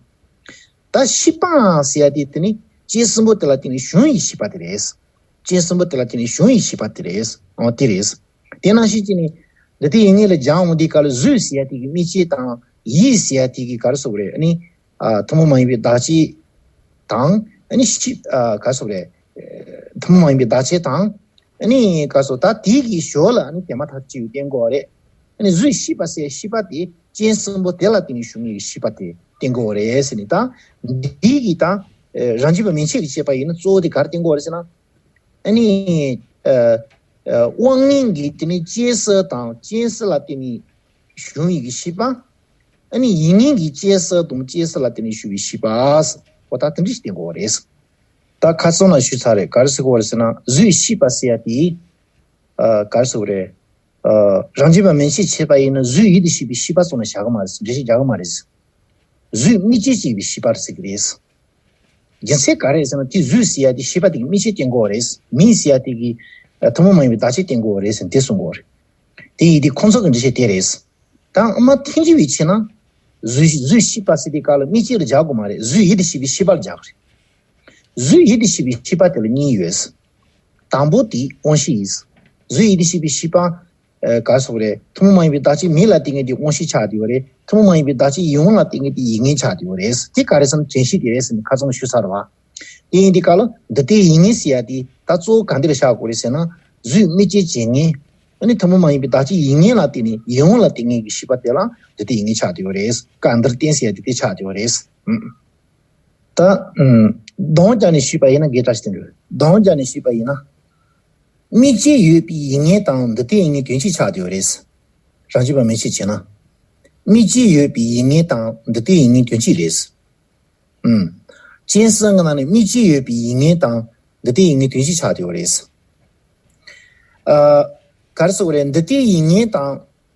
ད་ཤེས་པ་ཟེར་ཡ་དེ་དེ་ནི་རྐྱེན་གསུམ་པོ་དེ་ལ་བརྟེན་ནས་བྱུང་བའི་ཤེས་པ་དེ་རེད། རྐྱེན་གསུམ་པོ་དེ་ལ་བརྟེན་ནས་བྱུང་བའི་ཤེས་པ་དེ་རེད། འོ་དེ་རེད། དེ་ནང་བཞིན་གྱི་ནི། འདུ་བདེ་དབྱིག་གཉེན་ལ་སྦྱར་འོང་དུས་སྐབས་ལ་གཟུགས་ཟེར་ཡ་དེ་གི་དམིགས་བྱེད་དང་། ཡིད་ཟེར་ཡ་དེ་གི་ག་རེ་ཟེར་དགོས་རེད། ཨ་ནི། ཨ། ཐུན་མོང་མ་ཡིན་པའི་བདག་ཆོས་དང་། ཨ་ནི་ཤེས། ཨ། ག་རེ་ཟེར་དགོས་རེད། ཐུན་མོང་མ་ཡིན་པའི་བདག་ཆོས་དང་། ཨ་ནི་ག་རེ་ཟེར། ད་དེ་གི་ཞོར་ལ་ཨ་ནི་དེ་མ་ཐག་ཅིག་བསྟན་དགོས་པ་རེད། ཨ་ནི་རྫུས་ཤེས་པ་ཟེར་ཤེས་པ་དེ་རྐྱེན་གསུམ་པོ་དེ་ལ་བརྟེན་ནས་བྱུང་བའི་ཤེས་པ་དེ་བསྟན་དགོས་པ་རེད་ཟེར་ནས། ད་འདི་གི་ད་རང་རྒྱུད་པ་མན་ཆད་ཀྱིས་བཤད་པ་ཡིན་ན་གཙོ་བོ་དེ་ག་རེ་བསྟན་དགོས་པ་རེད་ཟེར་ན། ཨ་ནི། ཨ། ཨ། དབང་མངོན་གྱི་དེ་ནི་རྐྱེན་གསུམ་དང་། རྐྱེན་གསུམ་ལ་བརྟེན་ནས་བྱུང་བའི་གི་ཤེས་པ། ཨ་ནི་ཡིད་གཉེན་གྱི་རྐྱེན་གསུམ་དང་། རྐྱེན་གསུམ་ལ་བརྟེན་ནས་བྱུང་བའི་ཤེས་པ། འོ་ད་དེ་འདྲ་ཞིག་བསྟན་དགོས་པ་རེད། ད་ཁ་སང་ལ་ཞུས་ཚར་རེད། ག་རེ་ཟེར་དགོས་པ་རེད་ཟེར་ན། རྫུས་ཤེས་པ་ཟེར་ཡ་དེ། ཨ། ག་རེ་ཟེར་དགོས་རེད། ཨ། རང་རྒྱུད་པ་མན་ཆད་བྱས་པ་ཡིན་ན་གཟུགས་ཡིད་དུ་བྱེད་པའི་ཤེས་པ་ཙམ་ལ་བཞག་གི་མ་རེད། འགྲེལ་བཤད་རྒྱག་གི་མ་རེད། གཟུགས་དམིགས་བྱེད་བྱེད་པའི་ཤེས་པ་རེད་ཟེར་གི་རེད། རྒྱུ་མཚན་ག་རེ་ཟེར་ན། དེ་གཟུགས་ཟེར་ཡ་དེ་ཤེས་པ་དེ་གི་དམིགས་བྱེད་བསྟན་དགོས་པ་རེད། མིག་ཟེར་ཡ་དེ་གི་ཐུན་མོང་མ་ཡིན་པའི་བདག་ཆོས་བསྟན་དགོས་པ་རེད་ཟེར་ནས་དེ་གསུང་དགོས་པ་རེད། དེ་ཡིན་དུས་ཁོང་ཚོ་གི་འགྲེལ་བཤད་དེ་རེད། ད་ཨ་མ་ཐལ་འགྱུར་བས་བྱས་ན། གཟུགས་གཟུགས་ཤེས་པ་ཟེར་དུས་སྐབས་ལ་དམིགས་བྱེད་ལ་སྦྱར་དགོས་མ་རེད། གཟུགས་ཡིད་དུ་བྱེད་པའི་ཤེས་པ་ལ་སྦྱར་དགོས་རེད། གཟུགས་ཡིད་དུ་བྱེད་པའི་ཤེས་པ་དེ་ལ་གཉིས་ཡོད། དང་པོ་དེ་དབང་ཤེས་ཡིན། གཟུགས་ཡིད་དུ་བྱེད་པའི་ཤེས་པ། ཨ། ག་རེ་ཟེར་དགོས་རེད། ཐུན་མོང་མ་ཡིན་པའི་བདག་ཆོས་མིག་ལ་བརྟེན་ངེས་དེ་དབང་ཤེས་ཆགས་བསྡད་ཡོད་རེད། ཐུན་མོང་མ་ཡིན་པའི་བདག་ཆོས་ཡིད་དབང་ལ་བརྟེན་ངེས་དེ་ཡིད་གཉེན་ཆགས་བསྡད་ཡོད་རེད། དེ་ག་རེ་ཟེར་ན་དྲན་ཤེས་དེ་རེད་ཟེར་ནས་ཁ་སང་ཞུས་ཚར་བ། དེ་ཡིན་དུས་སྐབས་ལ་འདུ་བདེ་དབྱིག་གཉེན་ཟེར་ཡ་དེ་ད་གཙོ་བོ་ག་འདི་ལ་བཞག་དགོས་རེད་ཟེར་ན། གཟུགས་དམིགས་བྱེད་བྱེད་ངེས། ཨ་ནི་ཐུན་མོང་མ་ཡིན་པའི་བདག་ཆོས་ཡིད་གཉེན་ལ་བརྟེན་ནས་ཡིད་དབང་ལ་བརྟེན་ངེས་ཀྱི་ཤེས་པ་དེ་ལ་འདུ་བདེ་དབྱིག་གཉེན་ཆགས་བསྡད་ཡོད་རེད། སྐབས་འདིར་བསྟན་ཟེར་ཡ་དེ་དེ་ཆགས་བསྡད་ཡོད་རེད། ཨུམ། ད། ཨུམ། གདོང་བརྒྱབ་ནས་ཞུས་པ་ཡིན་ན་དགེ་ཕྲ་ཞིག་དེ་འདྲ། གདོང་བརྒྱབ་ནས་ཞུས་པ་ཡིན་ན། དམིགས་བྱེད་ཡོད་པའི་ཡིད་གཉེན་དང་འདུ་བདེ་དབྱིག་གཉེན་དོན་གཅིག་ཆགས་བསྡད་ཡོད་རེད། རང་རྒྱུད་པ་མན་ཆད་བྱས་ན། དམིགས་བྱེད་ཡོད་པའི་ཡིད་གཉེན་དང་འདུ་བདེ་དབྱིག་གཉེན་དོན་གཅིག་རེད། ཨུམ། རྐྱེན་གསུམ་གྱི་ནང་ནས་དམིགས་བྱེད་ཡོད་པའི་ཡིད་གཉེན་དང་འདུ་བདེ་དབྱིག་གཉེན་དོན་གཅིག་ཆགས་བསྡད་ཡོད་རེད། ཨ། ག་རེ་ཟེར་དགོས་རེད། འདུ་བདེ་དབྱིག་གཉེན་དང་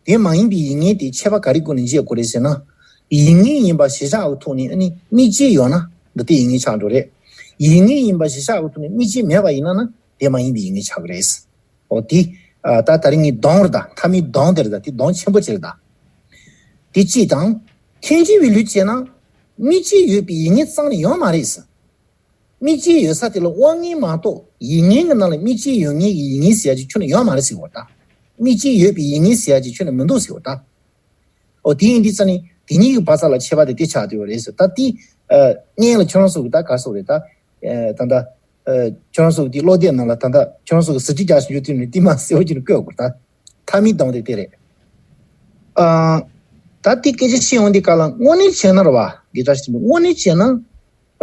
དེ་མ་ཡིན་པའི་ཡིད་གཉེན་དེ་ཁྱད་པར་ག་རེ་སྒོ་ནས་འབྱེད་དགོས་རེད་ཟེར་ན། ཡིད་གཉེན་ཡིན་པ་གཞིར་བཞག་གི་ཐོག་ནས་ཨ་ནི་དམིགས་བྱེད་ཡོད་ན་འདུ་བདེ་དབྱིག་གཉེན་ཆགས་འགྲོ་རེད། ཡིད་གཉེན་ཡིན་པ་གཞིར་བཞག་གི་ཐོག་ནས་དམིགས་བྱེད་མེད་པ་ཡིན་ན་ན་དེ་མ་ཡིན་པའི་ཡིད་གཉེན་ཆགས་ཀྱི་རེད། འོ་དེ། ཨ། ད་ད་རིང་ངས་གདོང་རེད་ད། མཐའ་མའི་གདོང་དེ་རེད་ད། དེ་གདོང་ཆེན་པོ་ཅིག་རེད་ད། དེ་གཅིག་དང་། ཐལ་འགྱུར་བའི་ལུགས་བྱས་ན། དམིགས་བྱེད་ཡོད་པའི་ཡིད་གཉེན་རྩ་ནས་ཡོད་མ་རེད་ཟེར། དམིགས་བྱེད་ཡོད་ས་དེ་ལ་དབང་མངོན་མ་གཏོགས་ཡིད་གཉེན་གྱི་ནང་ལ་དམིགས་བྱེད་ཡོད་མཁན་གྱི་ཡིད་གཉེན་ཟེར་ཡ་ཅིག་ཁྱོན་ནས་ཡོད་མ་རེད་ཟེར་བ་ད། དམིགས་བྱེད་ཡོད་པའི་ཡིད་གཉེན་ཟེར་ཡ་ཅིག་ཁྱོན་ནས་མི་འདུག་ཟེར་བ་ད། འོ་དེ་ཡིན་དུས་ཙ་ནི་དེ་གཉིས་ཀྱི་བར་མཚམས་ལ་ཁྱད་པར་དེ་དེ་ཆགས་བསྡད་ཡོད་རེད་ཟེར། ད་དེ། ཨ། སྔོན་ལ་ཁྱོད་རང་ཚོ་གི་ད་ག་རེ་ཟེར་དགོས་རེད་ད། ཨ། ད་ལྟ། ཨ། ཁྱོད་རང་ཚོ་གི་དེ་བློ་གཏད་ནང་ལ་ད་ལྟ་ཁྱོད་རང་ཚོ་གི་ཟུར་ཁྲིད་རྒྱག་བཞིན་ཡོད་དུས་ནས་དེ་མ་གསལ་བོ་ཅིག་ནས་བཀོད་དགོས་ད། མཐའ་མའི་གདོང་དེ་དེ་རེད། ཨ། ད་དེ་སྐད་ཆ་བཤད་ཡོང་དུས་སྐབས་ལ་དངོས་གནས་བྱས་ན་རེད་བ། དགེ་ཕྲ་ཞིག་དངོས་གནས་བྱས་ན།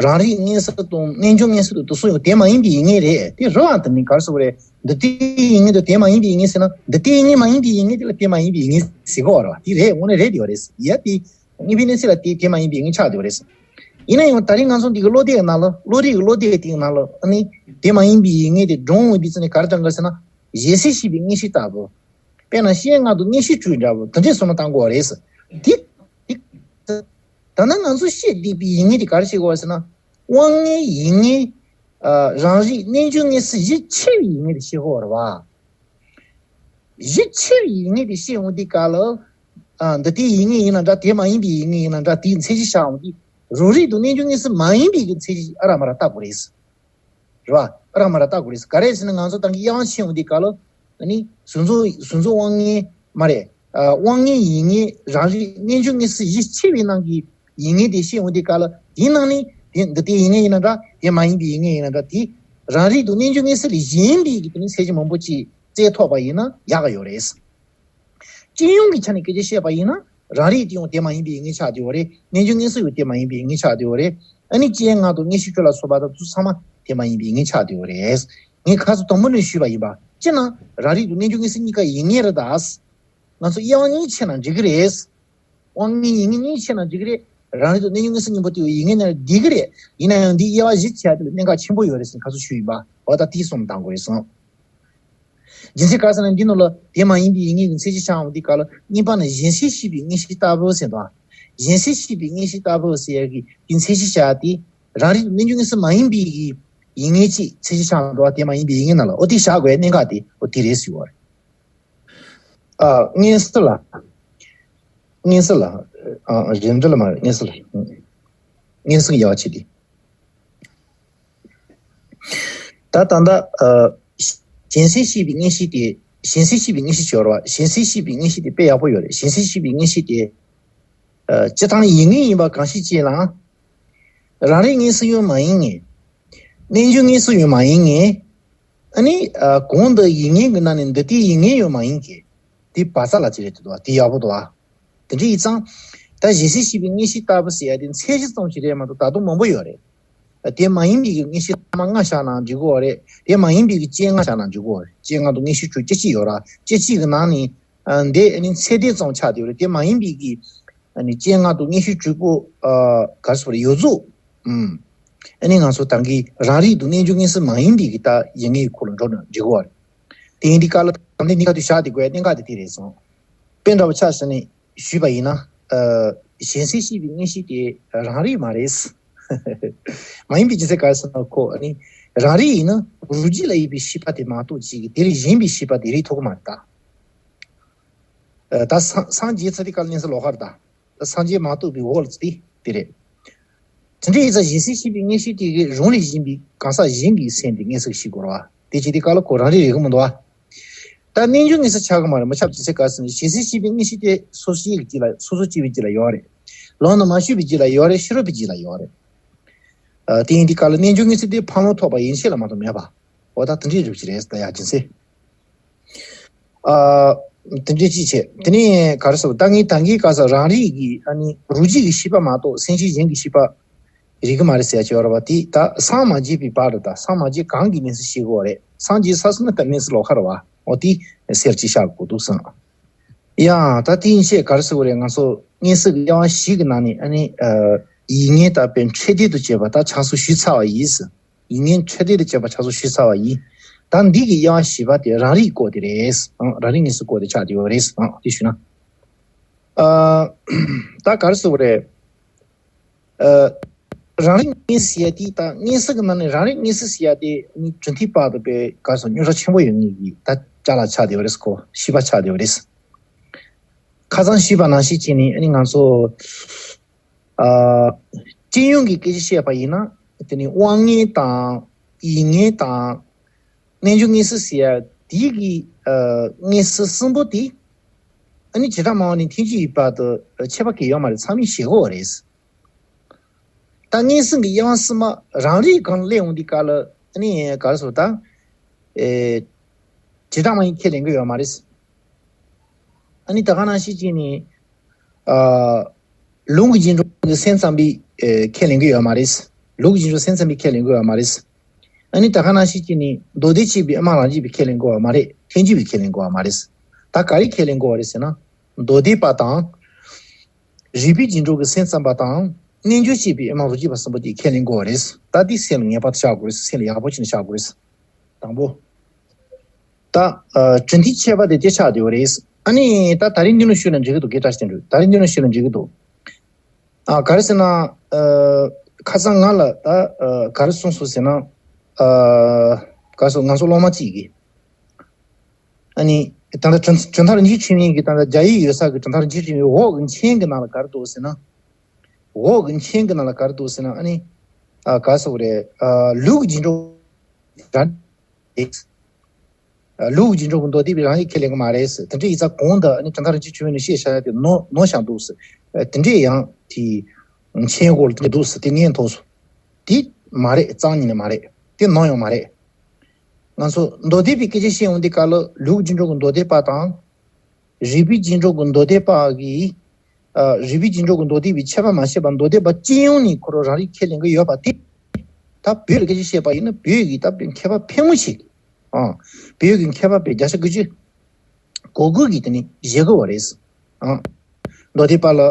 རང་རིག་མངོན་གསལ་དང་རྣལ་འབྱོར་མངོན་གསལ་དང་དེ་གསུམ་ཡང་དེ་མ་ཡིན་པའི་ཡིད་གཉེན་རེད། དེ་རེད་བ། དེ་ནི་ག་རེ་ཟེར་དགོས་རེད། འདུ་བདེ་ཡིད་གཉེན་དང་དེ་མ་ཡིན་པའི་ཡིད་གཉེན་ཟེར་ན། འདུ་བདེ་ཡིད་གཉེན་མ་ཡིན་པའི་ཡིད་གཉེན་དེ་ལ་དེ་མ་ཡིན་པའི་ཡིད་གཉེན་ཟེར་གི་ཡོད་རེད་བ། དེ་རེད། དངོས་གནས་རེད་དེ་ཡོད་རེད། ཡ་དེ། དངོས་པོའི་གནས་ཚུལ་ལ་དེ་དེ་མ་ཡིན་པའི་ཡིད་གཉེན་ཆགས་བསྡད་ཡོད་རེད། ཡིན་ན་ཡང་ད་རིང་ང་ཚོ་འདི་གི་བློ་གཏད་ནང་ལ། བློ་རིག་གི་བློ་གཏད་དེའི་ནང་ལ་ཨ་ནི་དེ་མ་ཡིན་པའི་ཡིད་གཉེན་དེ་སྒྲུང་འོ་དེ་ཚོ་ནས་ག་རེ་སྦྱང་དགོས་ཟེར་ན། ཞལ་གསལ་བྱེད་པའི་མངོན་ཤེས་ལྟ་བུ། དཔེར་ན་ཤེས་ཡོན་མངོན་རྟོགས་མངོན་ཤེས་བཅུ་འདྲ་པོ་དེ་འདྲས་བསམ་བློ་བཏང་དགོས་པ་རེད། འདི་འདི་ད་ནི་ང་ཚོ་ཤེས་བསྡད་པའི་ཡིན་ངེས་དེ་ག་རེ་བྱེད་དགོས་པ་ཟེར་ན། དབང་ལྔའི་ཡིན་ངེས། ཨ། རང་རིག་རྣལ་འབྱོར་དངོས་སུ་གཞི་ཆེ་བའི་ཡིན་ངེས་དེ་ཤེས་དགོས་པ་རེད་བ། གཞི་ཆེ་བའི་ཡིན་ངེས་དེ་ཤེས་འོང་དུས་སྐབས་ལ། ཨ། འདི་ལྟའི་ཡིན་ངེས་ཡིན་ན་འདྲ། དེ་མ་ཡིན་པའི་ཡིན་ངེས་ཡིན་ན་འདྲ། དེའི་མཚན་གཞི་བཞག་འོང་དུས། རང་རིག་དང་རྣལ་འབྱོར་དངོས་སུ་མ་ཡིན་པའི་གི་མཚན་གཞི་ཨ་ར་མ་ར་བཏགས་དགོས་རེད། རེད་བ། ཨ་ར་མ་ར་བཏགས་དགོས་རེད། ག་རེ་ཟེར་ན་ང་ཚོ་ཏང་གི་དབྱེ་བ་ཕྱེ་འོང་དུས་སྐབས་ལ། ཨ་ནི་གཟུགས་འཛིན་གཟུགས་འཛིན་དབང་ལྔའི་མ་རེད། ཨ། དབང་ལྔའི་ཡིན་ངེས་རང་རིག་རྣལ་འབྱོར་དངོས་སུ་གཞི་ཆེ་བའི་ནང་གི་ཡིན་ངེས་དེ་ཤེས་འོང་དུས་སྐབས་ལ། དེའི་ནང་ནས་དེ་འདི་ལྟའི་ཡིན་ངེས་ཡིན་ན་འདྲ། དེ་མ་ཡིན་པའི་ཡིན་ངེས་ཡིན་ན་འདྲ། དེ་རང་རིག་དང་རྣལ་འབྱོར་དངོས་སུ་ལས་གཞན་པའི་གི་དེ་ནི་མཚན་གཞི་མང་པོ་ཅིག་བཙལ་ཐུབ་པ་ཡིན་ན་ཡག་ག་ཡོད་རེད། སྤྱི་ཡོངས་ཀྱི་ཆ་ནས་སྐད་ཆ་བཤད་པ་ཡིན་ན། རང་རིག་དེ་ཡང་དེ་མ་ཡིན་པའི་ཡིན་ངེས་ཆགས་བསྡད་ཡོད་རེད། རྣལ་འབྱོར་དངོས་སུ་ཡང་དེ་མ་ཡིན་པའི་ཡིན་ངེས་ཆགས་བསྡད་ཡོད་རེད། ཨ་ནི་སྤྱི་ཡོངས་ངག་དང་མངོན་ཤེས་བཅུ་ལ་སོགས་པ་དང་དེ་ཚོ་ཚང་མ་དེ་མ་ཡིན་པའི་ཡིན་ངེས་ཆགས་བསྡད་ཡོད་རེད། ངས་ཁ་སང་དང་པོ་ནས་ཞུས་པ་ཡིན་པ། སྤྱིར་ན་རང་རིག་དང་རྣལ་འབྱོར་དངོས་སུ་གཉིས་ཀ་ཡིན་ངེས་རེད་ད། ང་ཚོ་དབྱེ་བ་གཉིས་ཕྱེ་ན་འགྲིག་གི་རེད། དབང་ལྔའི་ཡིན་ངེས་གཉིས་ཕྱེ་ན་འགྲིག་གི་རེད། རང་རིག་དང་རྣལ་འབྱོར་དངོས་སུ་གཉིས་པོ་དེ་ཡིན་ངེས་ན་འགྲིག་གི་རེད། ཡིན་ན་ཡང་འདིའི་དབྱེ་བ་བཞི་ཕྱེ་ཡ་དེ་ལ་གནད་འགག་ཆེན་པོ་ཡོད་རེད་ཟེར་ནས་ཁ་སང་ཞུས་ཡིན་པ། འོ་ད་དེའི་བསམ་བློ་བཏང་དགོས་རེད་གསུངས། རྒྱུ་མཚན་ག་རེ་ཟེར་ན་འདི་ནང་ལ་དེ་མ་ཡིན་པའི་ཡིན་ངེས་ཀྱི་མཚན་གཞི་ཆགས་འོང་དུས་སྐབས་ལ། གཉིས་པ་ནི་གཞན་སེལ་ཤེས་པའི་མངོན་ཤེས་ལྟ་བུ་ཟེར་དང་། གཞན་སེལ་ཤེས་པའི་མངོན་ཤེས་ལྟ་བུ་ཟེར་ཡ་གི་དེ་མཚན་གཞི་བཞག་སྟེ། རང་རིག་རྣལ་འབྱོར་དངོས་སུ་མ་ཡིན་པའི་གི་ཡིན་ངེས་ཅིག་མཚན་གཞི་ཆགས་འགྲོ་བ། དེ་མ་ཡིན་པའི་ཡིན་ངེས་ནང་ལ་འོ་དེ་བཞག་དགོས་གནད་འགག་དེ་འོ་དེ་རེད་ཟེར་བ་རེད། ཨ། མངོན་གསལ་ལ། མངོན་གསལ་ལ། ཨ། རིན་འབྲེལ་མ་རེད། མངོན་གསལ་ལ། མངོན་གསལ་གྱི་དབྱེ་བ་ཕྱེ་སྟེ། ད་ད་ལྟ། ཨ། གཞན་སེལ་ཤེས་པའི་མངོན་ཤེས་དེ། གཞན་སེལ་ཤེས་པའི་མངོན་ཤེས་ཡོད་རེད་བ། གཞན་སེལ་ཤེས་པའི་མངོན་ཤེས་དེ་དཔེ་ཡག་པོ་ཡོད་རེད། གཞན་སེལ་ཤེས་པའི་མངོན་ཤེས་དེ། ཨ། སྤྱིར་བཏང་ཡིན་ངེས་ཡིན་པ་གང་ཞིག་ཅིག་ལའང་། རང་རིག་དངོས་སུ་ཡང་མ་ཡིན་ངེས། རྣལ་འབྱོར་དངོས་སུ་ཡང་མ་ཡིན་ངེས། ཨ་ནི། ཨ། གང་འདི་ཡིན་ངེས་ཀྱི་ནང་ནས་འདི་ལྟའི་ཡིན་ངེས་ཡང་མ་ཡིན་གི། དེ་བ་ཚ་ལ་ཅི་རེད་དེ་འདུག་བ། དེ་ཡག་པོ་འདུག་བ། དེ་འདྲ་ཡིན་ཙང་། ད་གཞན་སེལ་ཤེས་པའི་མངོན་ཤེས་ལྟ་བུ་ཟེར་ཡ་དེ་མཚན་གཞི་ཙམ་ཞིག་རེད་མ་གཏོགས་ད་དུང་མང་པོ་ཡོད་རེད། དེ་མ་ཡིན་པའི་གི་མངོན་ཤེས་ལྷག་མ་ལྔ་བཞག་ན་འགྲིག་གི་རེད། དེ་མ་ཡིན་པའི་གི་སྤྱན་ལྔ་བཞག་ན་འགྲིག་གི་རེད། སྤྱན་ལྔ་དང་མངོན་ཤེས་དྲུག་སྤྱི་གཅིག་ཡོད་ར། སྤྱི་གཅིག་གི་ནང་ནས། ཨ། འདི་ནི་ཚད་ལྡན་ཙམ་ཆགས་བསྡད་ཡོད་རེད། དེ་མ་ཡིན་པའི་གི། ཨ་ནི་སྤྱན་ལྔ་དང་མངོན་ཤེས་དྲུག་པོ། ཨ། ག་རེ་ཟེར་དགོས་རེད། ཡོད་ཚུལ། ཨུམ། ཨ་ནི་ང་ཚོ་ད་གིན་རང་རིག་དང་རྣལ་འབྱོར་དངོས་སུ་མ་ཡིན་པའི་གི་ད་ཡིན་ངེས་ཁོ་ལ་འགྲོ་ན་འགྲིག་གི་རེད། དེ་ཡིན་དུས་སྐབས་ལ་ད་ལྟ་འདི་ག་དུས་བཞག་དེ་དགོས་གནད་འགག་དེ་དེ་རེད་སོང་། དཔེ་འདྲ་བོ་ཆ་བཞག་ནས་ཞུས་པ་ཡིན་ན། ཨ། གཞན་སེལ་ཤེས་པའི་མངོན་ཤེས་དེ་རང་རིག་མ་རེད། མ་ཡིན་པའི་རྒྱུ་མཚན་ག་རེ་ཟེར་ན་ཁོ་ཨ་ནི་རང་རིག་ཡིན་ན་རང་རྒྱུད་ལ་ཡོད་པའི་ཤེས་པ་དེ་མ་གཏོགས་ཅིག་གི་དེ་ལས་གཞན་པའི་ཤེས་པ་དེ་རིག་ཐུབ་ཀྱི་མ་རེད་ད། ཨ། ད་སངས་སངས་རྒྱས་ཚར་དུས་སྐབས་ལ་གནས་ཚུལ་ལོགས་ཀ་རེད་ད། ད་སངས་རྒྱས་མ་ཐོབ་པའི་འོག་ལ་ཚུད་དེ་དེ་རེད། དེ་འདྲ་ཡིན་ཙང་གཞན་སེལ་ཤེས་པའི་མངོན་ཤེས་དེ་གིས་རང་ལས་གཞན་པའི་གང་ཟག་གཞན་གྱི་སེམས་དེ་མངོན་གསལ་ཤེས་དགོས་རེད་བ། དེ་བྱེད་དུས་སྐབས་ལ་ཁོ་རང་རིག་རེད་གི་མི་འདུག་བ། ད་རྣལ་འབྱོར་དངོས་སུ་ཆགས་ཀྱི་མ་རེད། མི་ཁྱབ་ཅི་ཚེ་ག་ཟེར་ན་གཞན་སེལ་ཤེས་པའི་མངོན་ཤེས་དེ་སོ་སོའི་རྒྱུད་ལ། སོ་སོ་སྐྱེ་བོའི་རྒྱུད་ལ་ཡོད་རེད། ལམ་དུ་མ་ཞུགས་པའི་རྒྱུད་ལ་ཡོད་རེད། ཕྱི་རོལ་པའི་རྒྱུད་ལ་ཡོད་རེད། ཨ། དེ་ཡིན་དུས་སྐབས་ལ་རྣལ་འབྱོར་དངོས་སུ་དེ་འཕགས་ལམ་ཐོབ་པ་ཡན་ཆད་ལ་མ་གཏོགས་མེད་པ། འོ་ད་དེ་འདྲའི་རིགས་ཅིག་རེད་ད་ཡ་རྒྱུ་མཚན། ཨ། དེ་འདྲའི་ཅིག་བྱས། དེ་ནས་ག་རེ་ཟེར། ད་ངས་ད་གིན་ག་ས་རང་རིག་གི་ཨ་ནི་རང་རྒྱུད་ཀྱི་ཤེས་པ་མ་གཏོགས་སེམས་ཅན་གཞན་གྱི་ཤེས་པ་རིག་གི་མ་རེད་ཟེར་ཡ་ཅིག་ཡོད་རེད་བ། དེ་ད་སངས་མ་རྒྱས་པའི་བར་དུ། ད་སངས་མ་རྒྱས་གོང་གི་གནས་ཚུལ་ཤེས་དགོས་རེད། སངས་རྒྱས་ཚར་སོང་ན་ད་གནས་ཚུལ་ལོགས་ཀ་རེད་བ། འོ་དེ་གསལ་བྱེད་བཞག་དགོས་འདུག་བསམ། ཡང་ད་དེ་ཡིན་ཕྱིར་ག་རེ་ཟེར་དགོས་རེད། ང་ཚོ་མངོན་གསལ་གྱི་དབྱེ་བ་བཞི་གི་ནང་ནས་ཨ་ནི། ཨ། ཡིན་ངེས་དང་དཔེ་འཕྲོས་དོན་དུ་བྱས་པ་ད་ཕྱག་སོ་ཞུས་ཚར་བ་ཡིན། ཡིན་ངེས་འཕྲོས་དོན་དུ་བྱས་པ་ཕྱག་སོ་ཞུས་ཚར་བ་ཡིན། ད་འདི་གི་དབྱེ་བ་བཞི་པ་དེ་རང་རིག་སྐོར་དེ་རེད། ཨང་། རང་རིག་དངོས་སུ་སྐོར་དེ་ཆགས་བསྡད་ཡོད་རེད། ཨང་། དེ་ཞུས་ན། ཨ། ད་ག་རེ་ཟེར་དགོས་རེད། ཨ། རང་རིག་དངོས་སུ་ཟེར་ཡ་དེ། ད་མངོན་གསལ་གྱི་ནང་ནས་རང་རིག་དངོས་སུ་ཟེར་ཡ་དེ་ནི་གྲུབ་མཐའི་བར་དུ་དཔེ་ག་རེ་ཟེར། རྙོག་དྲ་ཆེན་པོ་ཡོད་ངེས་ཀྱི་ད་ཅ་ལག་ཆགས་བསྡད་ཡོད་རེད། སྐོར་བཞི་པ་ཆགས་བསྡད་ཡོད་རེད། ཁ་སང་ཞུས་པ་ནང་བཞིན་བྱས་ནས་ཨ་ནི་ང་ཚོ། ཨ། སྤྱི་ཡོངས་ཀྱི་སྐད་ཆ་བཤད་པ་ཡིན་ན། དེ་ནི་དབང་ལྔ་དང་ཡིན་ངེས་དང་རྣལ་འབྱོར་དངོས་སུ་ཟེར་ཡ་དེ་གི། ཨ། དངོས་སུ་གསུམ་པོ་དེ། ཨ་ནི་བྱེ་བྲག་སྨྲ་བ་ནས་ཐལ་འགྱུར་བའི་བར་དུ་ཁྱད་པར་གང་ཡང་ཡོད་མ་རེད། ཚང་མས་ཤེས་དགོས་པ་རེད། ད་མངོན་གསལ་གྱི་དབྱེ་བ་གསུམ་པ་རང་རིག་སྒང་སླེབས་འོང་དུས་སྐབས་ལ་ཨ་ནི་ག་རེ་ཟེར། ད། ཨེ། བྱེ་བྲག་སྨྲ་བས་ཁས་ལེན་གྱི་ཡོད་མ་རེད། ཨ་ནི་ད་ག་ནང་བཞིན་བྱས་ནས། ཨ། ལུང་གི་རྗེས་འགྲོ་གི་སེམས་ཙམ་པས། ཨེ། ཁས་ལེན་གྱི་ཡོད་མ་རེད། ལུང་གི་རྗེས་འགྲོ་སེམས་ཙམ་པས་ཁས་ལེན་གྱི་ཡོད་མ་རེད། ཨ་ནི་ད་ག་ནང་བཞིན་བྱས་ནས་མདོ་སྡེ་གཅིག་པའི་དབུ་མ་རང་རྒྱུད་པས་ཁས་ལེན་གྱི་ཡོད་མ་རེད། ཐལ་འགྱུར་བས་ཁས་ལེན་གྱི་ཡོད་མ་རེད། ད་ག་རེས་ཁས་ལེན་གྱི་ཡོད་རེད་ཟེར་ན། མདོ་སྡེ་པ་དང་། རིགས་པའི་རྗེས་འགྲོ་གི་སེམས་ཙམ་པ་དང་། རྣལ་འབྱོར་བཅས་པའི་དབུ་མ་རང་རྒྱུད་པ་གསུམ་པོ་དེས་ཁས་ལེན་གྱི་ཡོད་རེད། ད་འདི་སེམས་ལ་ངེས་པར་དུ་བཞག་དགོས་རེད། སེམས་ལ་ཡག་པོ་བྱས་ནས་བཞག་དགོས་རེད། དང་པོ། ད་ཨ་གྲུབ་མཐའི་ཁྱད་པར་དེ་དེ་ཆགས་བསྡད་ཡོད་རེད། ཨ་ནི་ད་ད་རིང་འདི་ནས་ཞུས་ན་འགྲིག་གི་འདུག་རྒན་བཀྲ་ཤིས་དོན་གྲུབ། ད་རིང་འདི་ནས་ཞུས་ན་འགྲིག་གི་འདུག་ཨ་ག་རེ་ཟེར་ན། ཨ་ཁ་སང་ང་ལ་ད་ཨ་ག་རེ་གསུངས་སོང་ཟེར་ན། ཨ་ག་རེ་ཟེར། ང་ཚོ་སློབ་མ་གཅིག་གིས། ཨ་ནི་ད་ལྟ་གྲུབ་གྲུབ་མཐའ་རིན་ཆེན་ཆོས་དབྱིངས་ཀྱི་ད་ལྟ་རྒྱ་ཡིག་ཡོད་ས་གི་གྲུབ་མཐའ་རིན་ཆེན་ཆོས་དབྱིངས་འོག་གི་མཆན་གྱི་ནང་ལ་ག་རེ་འདུག་ཟེར་ན། འོག་གི་མཆན་གྱི་ནང་ལ་ག་རེ་འདུག་ཟེར་ན། ཨ་ནི་ཨ་ག་རེ་ཟེར་དགོས་རེད། ཨ་ལུགས་ཀྱི་རྗེས་འགྲོ་རང་རེད། ལུགས་རྗེས་འགྲོ་གི་མདོ་སྡེ་པའི་རང་རིག་ཁས་ལེན་གི་མ་རེད་ཟེར། དེ་འདྲ་ཡིན་ཙང་གོང་དུ་ཨ་ནི་གྲུབ་མཐའ་རིན་ཆེན་ཆོས་དབྱིངས་ནས་བཤད་བཞག་ཡ་དེ་ནོར་ནོར་བཞག་འདུག་ཟེར། དེ་འདྲས་ཡང་དེ་མཆན་འོག་ལ་དེ་འདྲ་འདུག་ཟེར། དེ་ངས་མཐོང་སོང་། དེ་མ་རེད། རྩ་བ་ཉིད་ནས་མ་རེད། དེ་ནོར་ཡོང་མ་རེད། ང་ཚོ་མདོ་སྡེ་པའི་སྐད་ཆ་བཤད་ཡོང་དུས་སྐབས་ལ་ལུགས་རྗེས་འགྲོ་གི་མདོ་སྡེ་པ་དང་། རིགས་པའི་རྗེས་འགྲོ་གི་མདོ་སྡེ་པ་གིས། ཨ་རིགས་པའི་རྗེས་འགྲོ་གི་མདོ་སྡེ་པའི་ཁྱད་པར་མ་ཕྱེ་བར་མདོ་སྡེ་པ་སྤྱི་ཡོངས་ནས་ཁོ་རང་རང་རིག་ཁས་ལེན་གི་ཡོད་པ་དེ། ད་བོད་ལ་སྐད་ཆ་བཤད་པ་ཡིན་ན་བོད་ཀྱི་ད་མཁས་པ་ཕལ་མོ་ཆེ་གིས། ཨ་བོད་ཀྱི་མཁས་པ་པའི་བརྒྱ་ཆ་དགུ་བཅུ་གོ་དགུ་གིས་དེ་ནི་བཞེད་གི་ཡོད་རེད། ཨ་མདོ་སྡེ་པ་ལ་ཨ་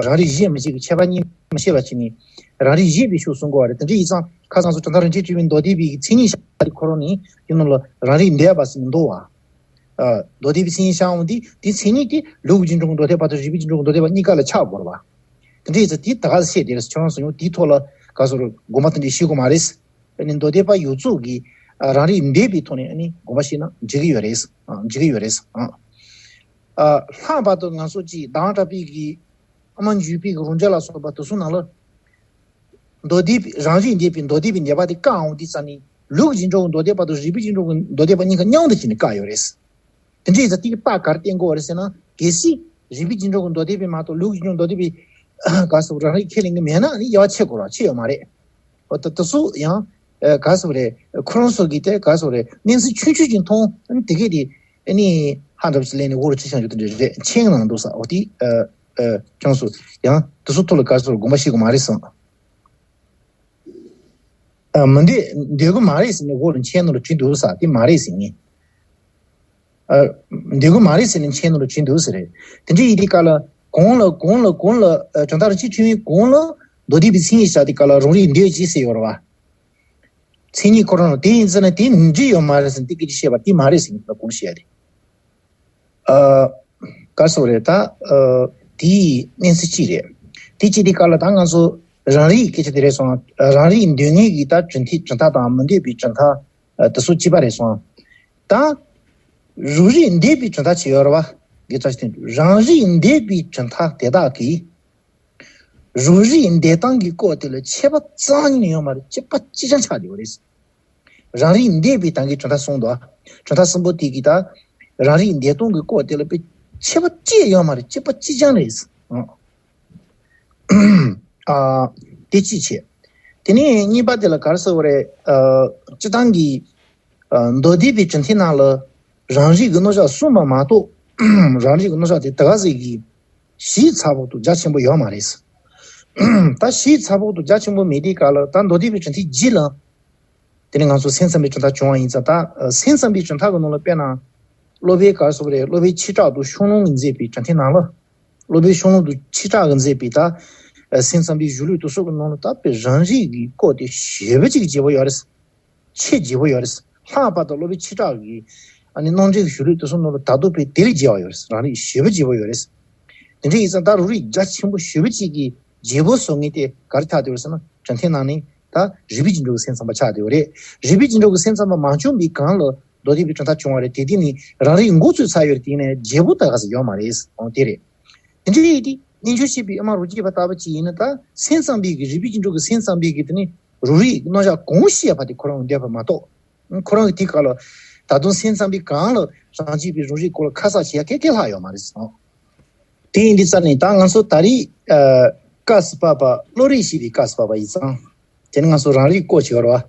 རང་རིག་བཞེད་མི་ཤེས་ཀྱི་ཁྱད་པར་གཉིས་མི་ཤེས་པ་བྱས་ནས་རང་རིག་བཞེད་པའི་ཕྱོགས་གསུང་གི་ཡོད་རེད། དེ་འདྲ་ཡིན་ཙང་ཁ་སང་ཚོ་གྲུབ་མཐའ་རིན་ཆེན་ཆོས་དབྱིངས་མདོ་སྡེ་པའི་མཚན་ཉིད་བཞག་དེ་ཁོ་རང་ནི་དེ་ནང་ལ་རང་རིག་འདས་པ་ཟེར་ནས་འདུག་བ། ཨ་མདོ་སྡེ་པའི་མཚན་ཉིད་བཞག་འོང་དུས་དེ་མཚན་ཉིད་དེ་ལུགས་རྗེས་འགྲོ་གི་མདོ་སྡེ་པ་དང་རིགས་པའི་རྗེས་འགྲོ་གི་མདོ་སྡེ་པ་གཉིས་ཀ་ལ་ཆགས་དགོས་རེད་བ། དེ་འདྲ་ཡིན་ཙང་དེ་ད་ག་ཟེ་བཤད་དེ་རེད། ཁྱོད་རང་ཚོ་ཡང་དེའི་ཐོག་ལ་ག་ཚོད་དགོངས་པ་དེ་འདྲ་བཞེས་དགོས་མ་རེད། ཨ་ནི་མདོ་སྡེ་པ་ཡོངས་རྫོགས་ཀྱིས་ཨ་རང་རིག་འདས་པའི་ཐོག་ནས་ཨ་ནི་དགོངས་པ་བཞེས་ན་འགྲིག་གི་ཡོད་རེད། ཨ་འགྲིག་གི་ཡོད་རེད། ཨ་ཨ་ལྷག་པར་དུ་ང་ཚོ་གཅིག་དྭངས་བཀྲ་པའི་གི་ཨ་མ་འཇུ་པའི་གི་རང་རྒྱལ་ལ་སོགས་པ་དེ་ཚོ་ནང་ལ། མདོ་སྡེ་པའི་རང་རིག་འདས་པའི་མདོ་སྡེ་པའི་ནད་པ་དེ་བཀག་འོང་དུས་ཙ་ནས་ལུགས་རྗེས་འགྲོ་གི་མདོ་སྡེ་པ་དང་རིགས་པའི་རྗེས་འགྲོ་གི་མདོ་སྡེ་པ་གཉིས་ཀ་མཉམ་དུ་བྱས་ནས་བཀག་ཡོད་རེད། དེ་འདྲ་ཡིན་ཙང་དེ་གི་རྟགས་ག་རེ་བསྟན་དགོས་རེད་ཟེར་ན། གལ་སྲིད་རིགས་པའི་རྗེས་འགྲོ་གི་མདོ་སྡེ་པའི་མ་གཏོགས་ལུགས་རྗེས་འགྲོ་མདོ་སྡེ་པའི་ག་ཟེར་རང་རིག་ཁས་ལེན་གི་མེད་ན་ནི་དབྱེ་བ་ཕྱེ་དགོས་ར་ཕྱེ་ཡོད་མ་རེད། འོ་ད་དེ་ཚོ་ཡང་ག་ཟེར་རེད། ཁོ་རང་ཚོ་གི་དེ་ག་ཟེར་རེད། གནས་ཚུལ་ཆུང་ཆུང་ཅིག་མཐོང་ཨ་ནི་དེ་གས་དེ་ཨ་ནི་ཧ་འདྲ་པོ་ཅིག་ལེན་ནས་འོག་རུ་ཁྲིད་བཞག་རྒྱུ་དེ་འདྲ་རེད། མཆན་ནང་འདུག་ས། འོ་དེ་ཨ་ཨ་ཁྱོད་ཚོ་ཡང་དེ་ཚོ་ཐོག་ལ་ག་ཟེར་དགོངས་པ་བཞེས་དགོས་མ་རེད་བསམ། ཨ་མི་འདོད་འདོད་གི་མ་རེད་ཟེར་ནས་འོག་ལ་མཆན་ནང་ལ་བྲིས་འདུག་ས། དེ་མ་རེད་ཟེར་ངས། ཨ་འདོད་གི་མ་རེད་ཟེར་ནས་མཆན་ནང་ལ་བྲིས་འདུག་ཟེར་རེད། དེ་འདྲ་ཡིན་དུས་སྐབས་ལ་གོང་ལ་གོང་ལ་གོང་ལ་ཨ་གྲུབ་མཐའ་རིན་ཆེན་ཆོས་དབྱིངས་གོང་ལ་མདོ་སྡེ་པའི་མཚན་ཉིད་བཞག་དུས་སྐབས་ལ་རང་རིག་འདོད་ཅེས་ཟེར་ཡོད་རེད་བ། མཚན་ཉིད་ཁོ་རང་ལ་དེ་ཡིན་ཟེར་ན་དེ་འདྲ་ཡོད་མ་རེད་ཟེར་ནས་དེ་སྐད་ཆ་བཤད་པ་དེ་མ་རེད་ཟེར་ནས་ཁོང་བཤད་དེ། ཨ་ག་རེ་ཟེར་དགོས་རེད། ད་ཨ་དེའི་གནས་ཚུལ་གཅིག་རེད། དེ་གཅིག་དེ་ག་ལ་ད་ང་ཚོ་རང་རིག་སྐད་ཆ་དེ་རེད་སོང་། རང་རིག་འདོད་ངེས་ཀྱི་ད་གྲུབ་མཐའི་གྲུབ་མཐའ་དང་མི་འདོད་པའི་གྲུབ་མཐའ་ཨ་དེ་ཚོ་གཅིག་པ་རེད་སོང་། ད་རང་རིག་འདོད་པའི་གྲུབ་མཐའ་ཅིག་ཡོད་རེད་བ། དགེ་རྩ་ཞིག་བསྟན་རང་རིག་འདོད་པའི་གྲུབ་མཐའ་དེ་དག་གིས། རང་རིག་འདོད་སྟངས་ཀྱི་སྐོར་དེ་ལ་ཁྱད་པར་རྩ་བ་ཉིད་ནས་ཡོད་མ་རེད། གཅིག་པ་གཅིག་རྐྱང་ཆགས་བསྡད་པ་རེད། རང་རིག་འདོད་པའི་སྟངས་ཀྱི་གྲུབ་མཐའ་གསུམ་འདུག་གྲུབ་མཐའ་གསུམ་པོ་དེ་གི་ད་རང་རིག་འདོད་སྟངས་ཀྱི་སྐོར་དེ་ལ་དཔེ་ཁྱད་པར་ཅི་ཡང་ཡོད་མ་རེད། གཅིག་པ་གཅིག་རྐྱང་རེད། ཨ་དེ་གཅིག་བྱས། དེ་ནས་གཉིས་པ་དེ་ལ་ག་རེ་ཟེར་བ་རེད། ཨ་སྤྱིར་བཏང་གི་ཨ་མདོ་སྡེ་པའི་གྲུབ་མཐའི་ནང་ལ་རང་རིག་གི་རྣམ་གཞག་གསུངས་པ་མ་གཏོགས། རང་རིག་གི་རྣམ་གཞག་དེ་ད་ག་ཟིག་གི་ཞིབ་ཚགས་པོ་དང་རྒྱ་ཆེན་པོ་ཡོད་མ་རེད། ད་ཞིབ་ཚགས་པོ་དང་རྒྱ་ཆེན་པོ་མེད་དུས་སྐབས་ལ་ད་མདོ་སྡེ་པའི་གྲུབ་མཐའི་རྒྱུད་ལ། དེ་ནས་ང་ཚོ་སེམས་ཙམ་པའི་གྲུབ་མཐའ་བྱུང་བ་ཡིན་ཙང་། ད་སེམས་ཙམ་པའི་གྲུབ་མཐའ་གི་ནང་ལ་དཔེར་ན། སློབ་དཔོན་ག་རེ་ཟེར་བ་རེད། སློབ་དཔོན་ཆོས་གྲགས་དང་ཤོང་ལོང་གིས་མཛད་པའི་གྲུབ་མཐའི་ནང་ལ། སློབ་དཔོན་ཤོང་ལོང་དང་ཆོས་གྲགས་ཀྱིས་མཛད་པའི་ད་སེམས་ཙམ་པའི་གཞུང་ལུགས་དེ་ཚོ་གི་ནང་ལ་ད་དཔེ་རང་རིག་གི་སྐོར་དེ་ཞེ་པོ་ཅིག་རྒྱས་པོ་ཡོད་རེད། ཆེས་རྒྱས་པོ་ཡོད་རེད། ལྷག་པར་དུ་སློབ་དཔོན་ཆོས་གྲགས་ཀྱི་ཨ་ནི་རྣམ་འགྲེལ་གྱི་གཞུང་ལུགས་དེ་ཚོ་ནང་ལ་ད་དུང་དཔེ་དེ་ལས་རྒྱས་པ་ཡོད་རེད། རང་རིག་ཞེ་པོ་རྒྱས་པོ་ཡོད་རེད། དེ་འདྲ་ཡིན་ཙང་ད་རང་རིག་རྒྱ་ཆེན་པོ་ཞེ་པོ་ཅིག་གི་རྒྱས་པོ་བཟོ་མཁན་དེ་ག་རེ་ཆགས་བསྡད་ཡོད་རེད་ཟེར་ན། གྲུབ་མཐའི་ནང་ནས་ད་རིགས་པའི་རྗེས་འགྲོ་གི་སེམས་ཙམ་པ་ཆགས་བསྡད་ཡོད་རེད། རིགས་པའི་རྗེས་འགྲོ་གི་སེམས་ཙམ་པ་མ་བྱུང་བའི་སྒང་ལ་མདོ་སྡེ་པའི་གྲུབ་མཐའ་བྱུང་བ་རེད། དེ་དུས་ནས་རང་རིག་འགོ་ཚུགས་ཚར་ཡོད་རེད། དེ་ནས་རྒྱས་པོ་ད་ག་ཟེ་ཡོད་མ་རེད། འོ་དེ་རེད། དེ་འདྲ་ཡིན་དུས་རྣལ་འབྱོར་སྤྱོད་པའི་དབུ་མ་རང་རྒྱུད་པ་ལྟ་བུ་ཅིག་ཡིན་ན། ད་སེམས་ཙམ་པའི་གི་རིགས་པའི་རྗེས་འགྲོ་གི་སེམས་ཙམ་པའི་གི་དེ་ནི་རང་རིག་རྣམ་གཞག་གང་ཤེས་པ་དེ་ཁོ་རང་འདོད་པ་མ་གཏོགས། ཁོ་རང་གི་དེ་ག་ལ་ད་དུང་སེམས་ཙམ་པའི་སྒང་ལ་རང་རྒྱུད་པའི་རང་རིག་སྐོར་ལ་ཁ་གསལ་བྱེད་ཡ་ག་གེ་ལྷག་ཡོད་མ་རེད་ཟེར། དེ་ཡིན་དུས་ཙ་ནས་ད་ང་ཚོ་ད་རེས་ཨ་སྐབས་སུ་བབས་པ་བློ་རིག་ཤེས་པའི་སྐབས་སུ་བབས་པ་ཡིན་ཙང་། དེ་ནི་ང་ཚོ་རང་རིག་སྐོར་བྱེད་པ་རེད་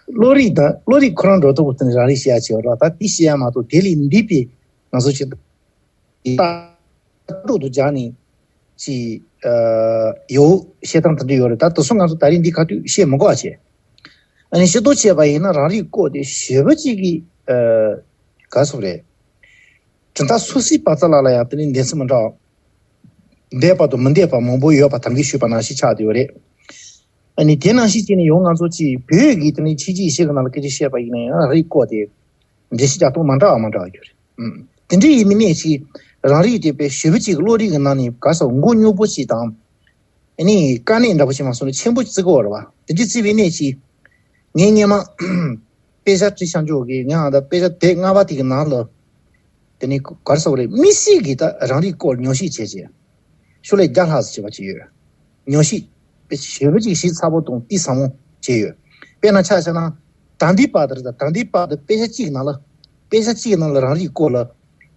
བ། བློ་རིག་དང་བློ་རིག་ཁོ་རང་འགྲོ་ཐུབ་པ་དེ་ནི་རང་རིག་ཤེས་ཡ་བྱེད་པ་རེད་བ། ད་དེ་ཤེས་ཡ་མ་གཏོགས་དེ་ལས་འདས་པའི་ང་ཚོ་ཅིག་ལྟ་གྲུབ་ཏུ་སྦྱར་ནས་ཅིག་ཨ་ཡོད་བཤད་སྟངས་དེ་འདྲ་ཡོད་རེད། ད་དེ་ཚོ་ང་ཚོ་ད་རེས་འདི་ག་དུས་བཤད་མི་དགོས་པ་བྱས། ཨ་ནི་ཤེས་རྟོགས་བྱས་པ་ཡིན་ན་རང་རིག་སྐོར་དེ་ཞེ་པོ་ཅིག་གི་ཨ་ག་ཟེར་རེད། གྲུབ་མཐའ་སོ་སོའི་བབ་ཚ་ལ་ལ་ཡང་དེ་ནི་འདས་ཚུལ་མི་འདྲ་བ། འདས་པ་དང་མི་འདས་པ་མང་པོ་ཡོད་པ་ད་གིན་ཞུས་པ་ནང་བཞིན་ཆགས་བསྡད་ཡོད་རེད། ཨ་ནི་དེ་ནང་བཞིན་བྱས་ནས་ཡང་ང་ཚོ་ཅིག་བོད་ཀྱི་དེ་ནི་ཕྱི་རྒྱལ་ཡེ་ཤུ་གི་ནང་ལ་སྐད་ཆ་བཤད་པ་ཡིན་ན་ཡང་རང་རིགས་སྐོར་དེ་འགྲེལ་བཤད་རྒྱག་སྟངས་མ་འདྲ་བ་མ་འདྲ་བ་ཡོད་རེད། ཨུམ། དེ་འདྲ་ཡིན་མིན་ནས་ཅིག་རང་རིགས་དེ་དཔེ་ཞེ་པོ་ཅིག་གི་བློ་རིག་གི་ནང་ནས་ག་ས་མགོ་རྙོག་པོ་ཞིག་དང་། ཨ་ནི་དཀའ་གནད་འདྲ་པོ་ཞིག་མ་སོང་ན་ཆེན་པོ་བརྩི་གི་ཡོད་རེད་བ། དེ་འདྲ་བརྩིས་པའི་གནས་ཅིག་ངས་སྔོན་མ་དཔེ་ཆ་བྲིས་བཞག་འཇོག་གི་ངས་ཨ་ད་དཔེ་ཆ་དེབ་ལྔ་པ་དེ་གི་ནང་ལ། དེ་ནི་ག་རེ་ཟེར་དགོས་རེད། དམིགས་བསལ་གྱིས་ད་རང་རིགས་སྐོར་ཉམས་ཞིབ་བྱས་རྗེས། ཤོག་ལྷེ་བརྒྱ་ལྷག་ཙམ་བྱས་པ་ཅིག་ཡོད། ཉམས་ཞིབ་དཔེ་ཞེ་པོ་ཅིག་ཞིབ་ཚགས་པོ་དང་གཏིང་ཟབ་མོ་བྱས་ཡོད། དཔེར་ན་ཆ་བཞག་ན། ད་ལྟའི་བར་དུ་རེད། ད་ད་ལྟའི་བར་དུ་དཔེ་ཆ་གཅིག་ནང་ལ། དཔེ་ཆ་གཅིག་ནང་ལ་རང་རིགས་སྐོར་ལ་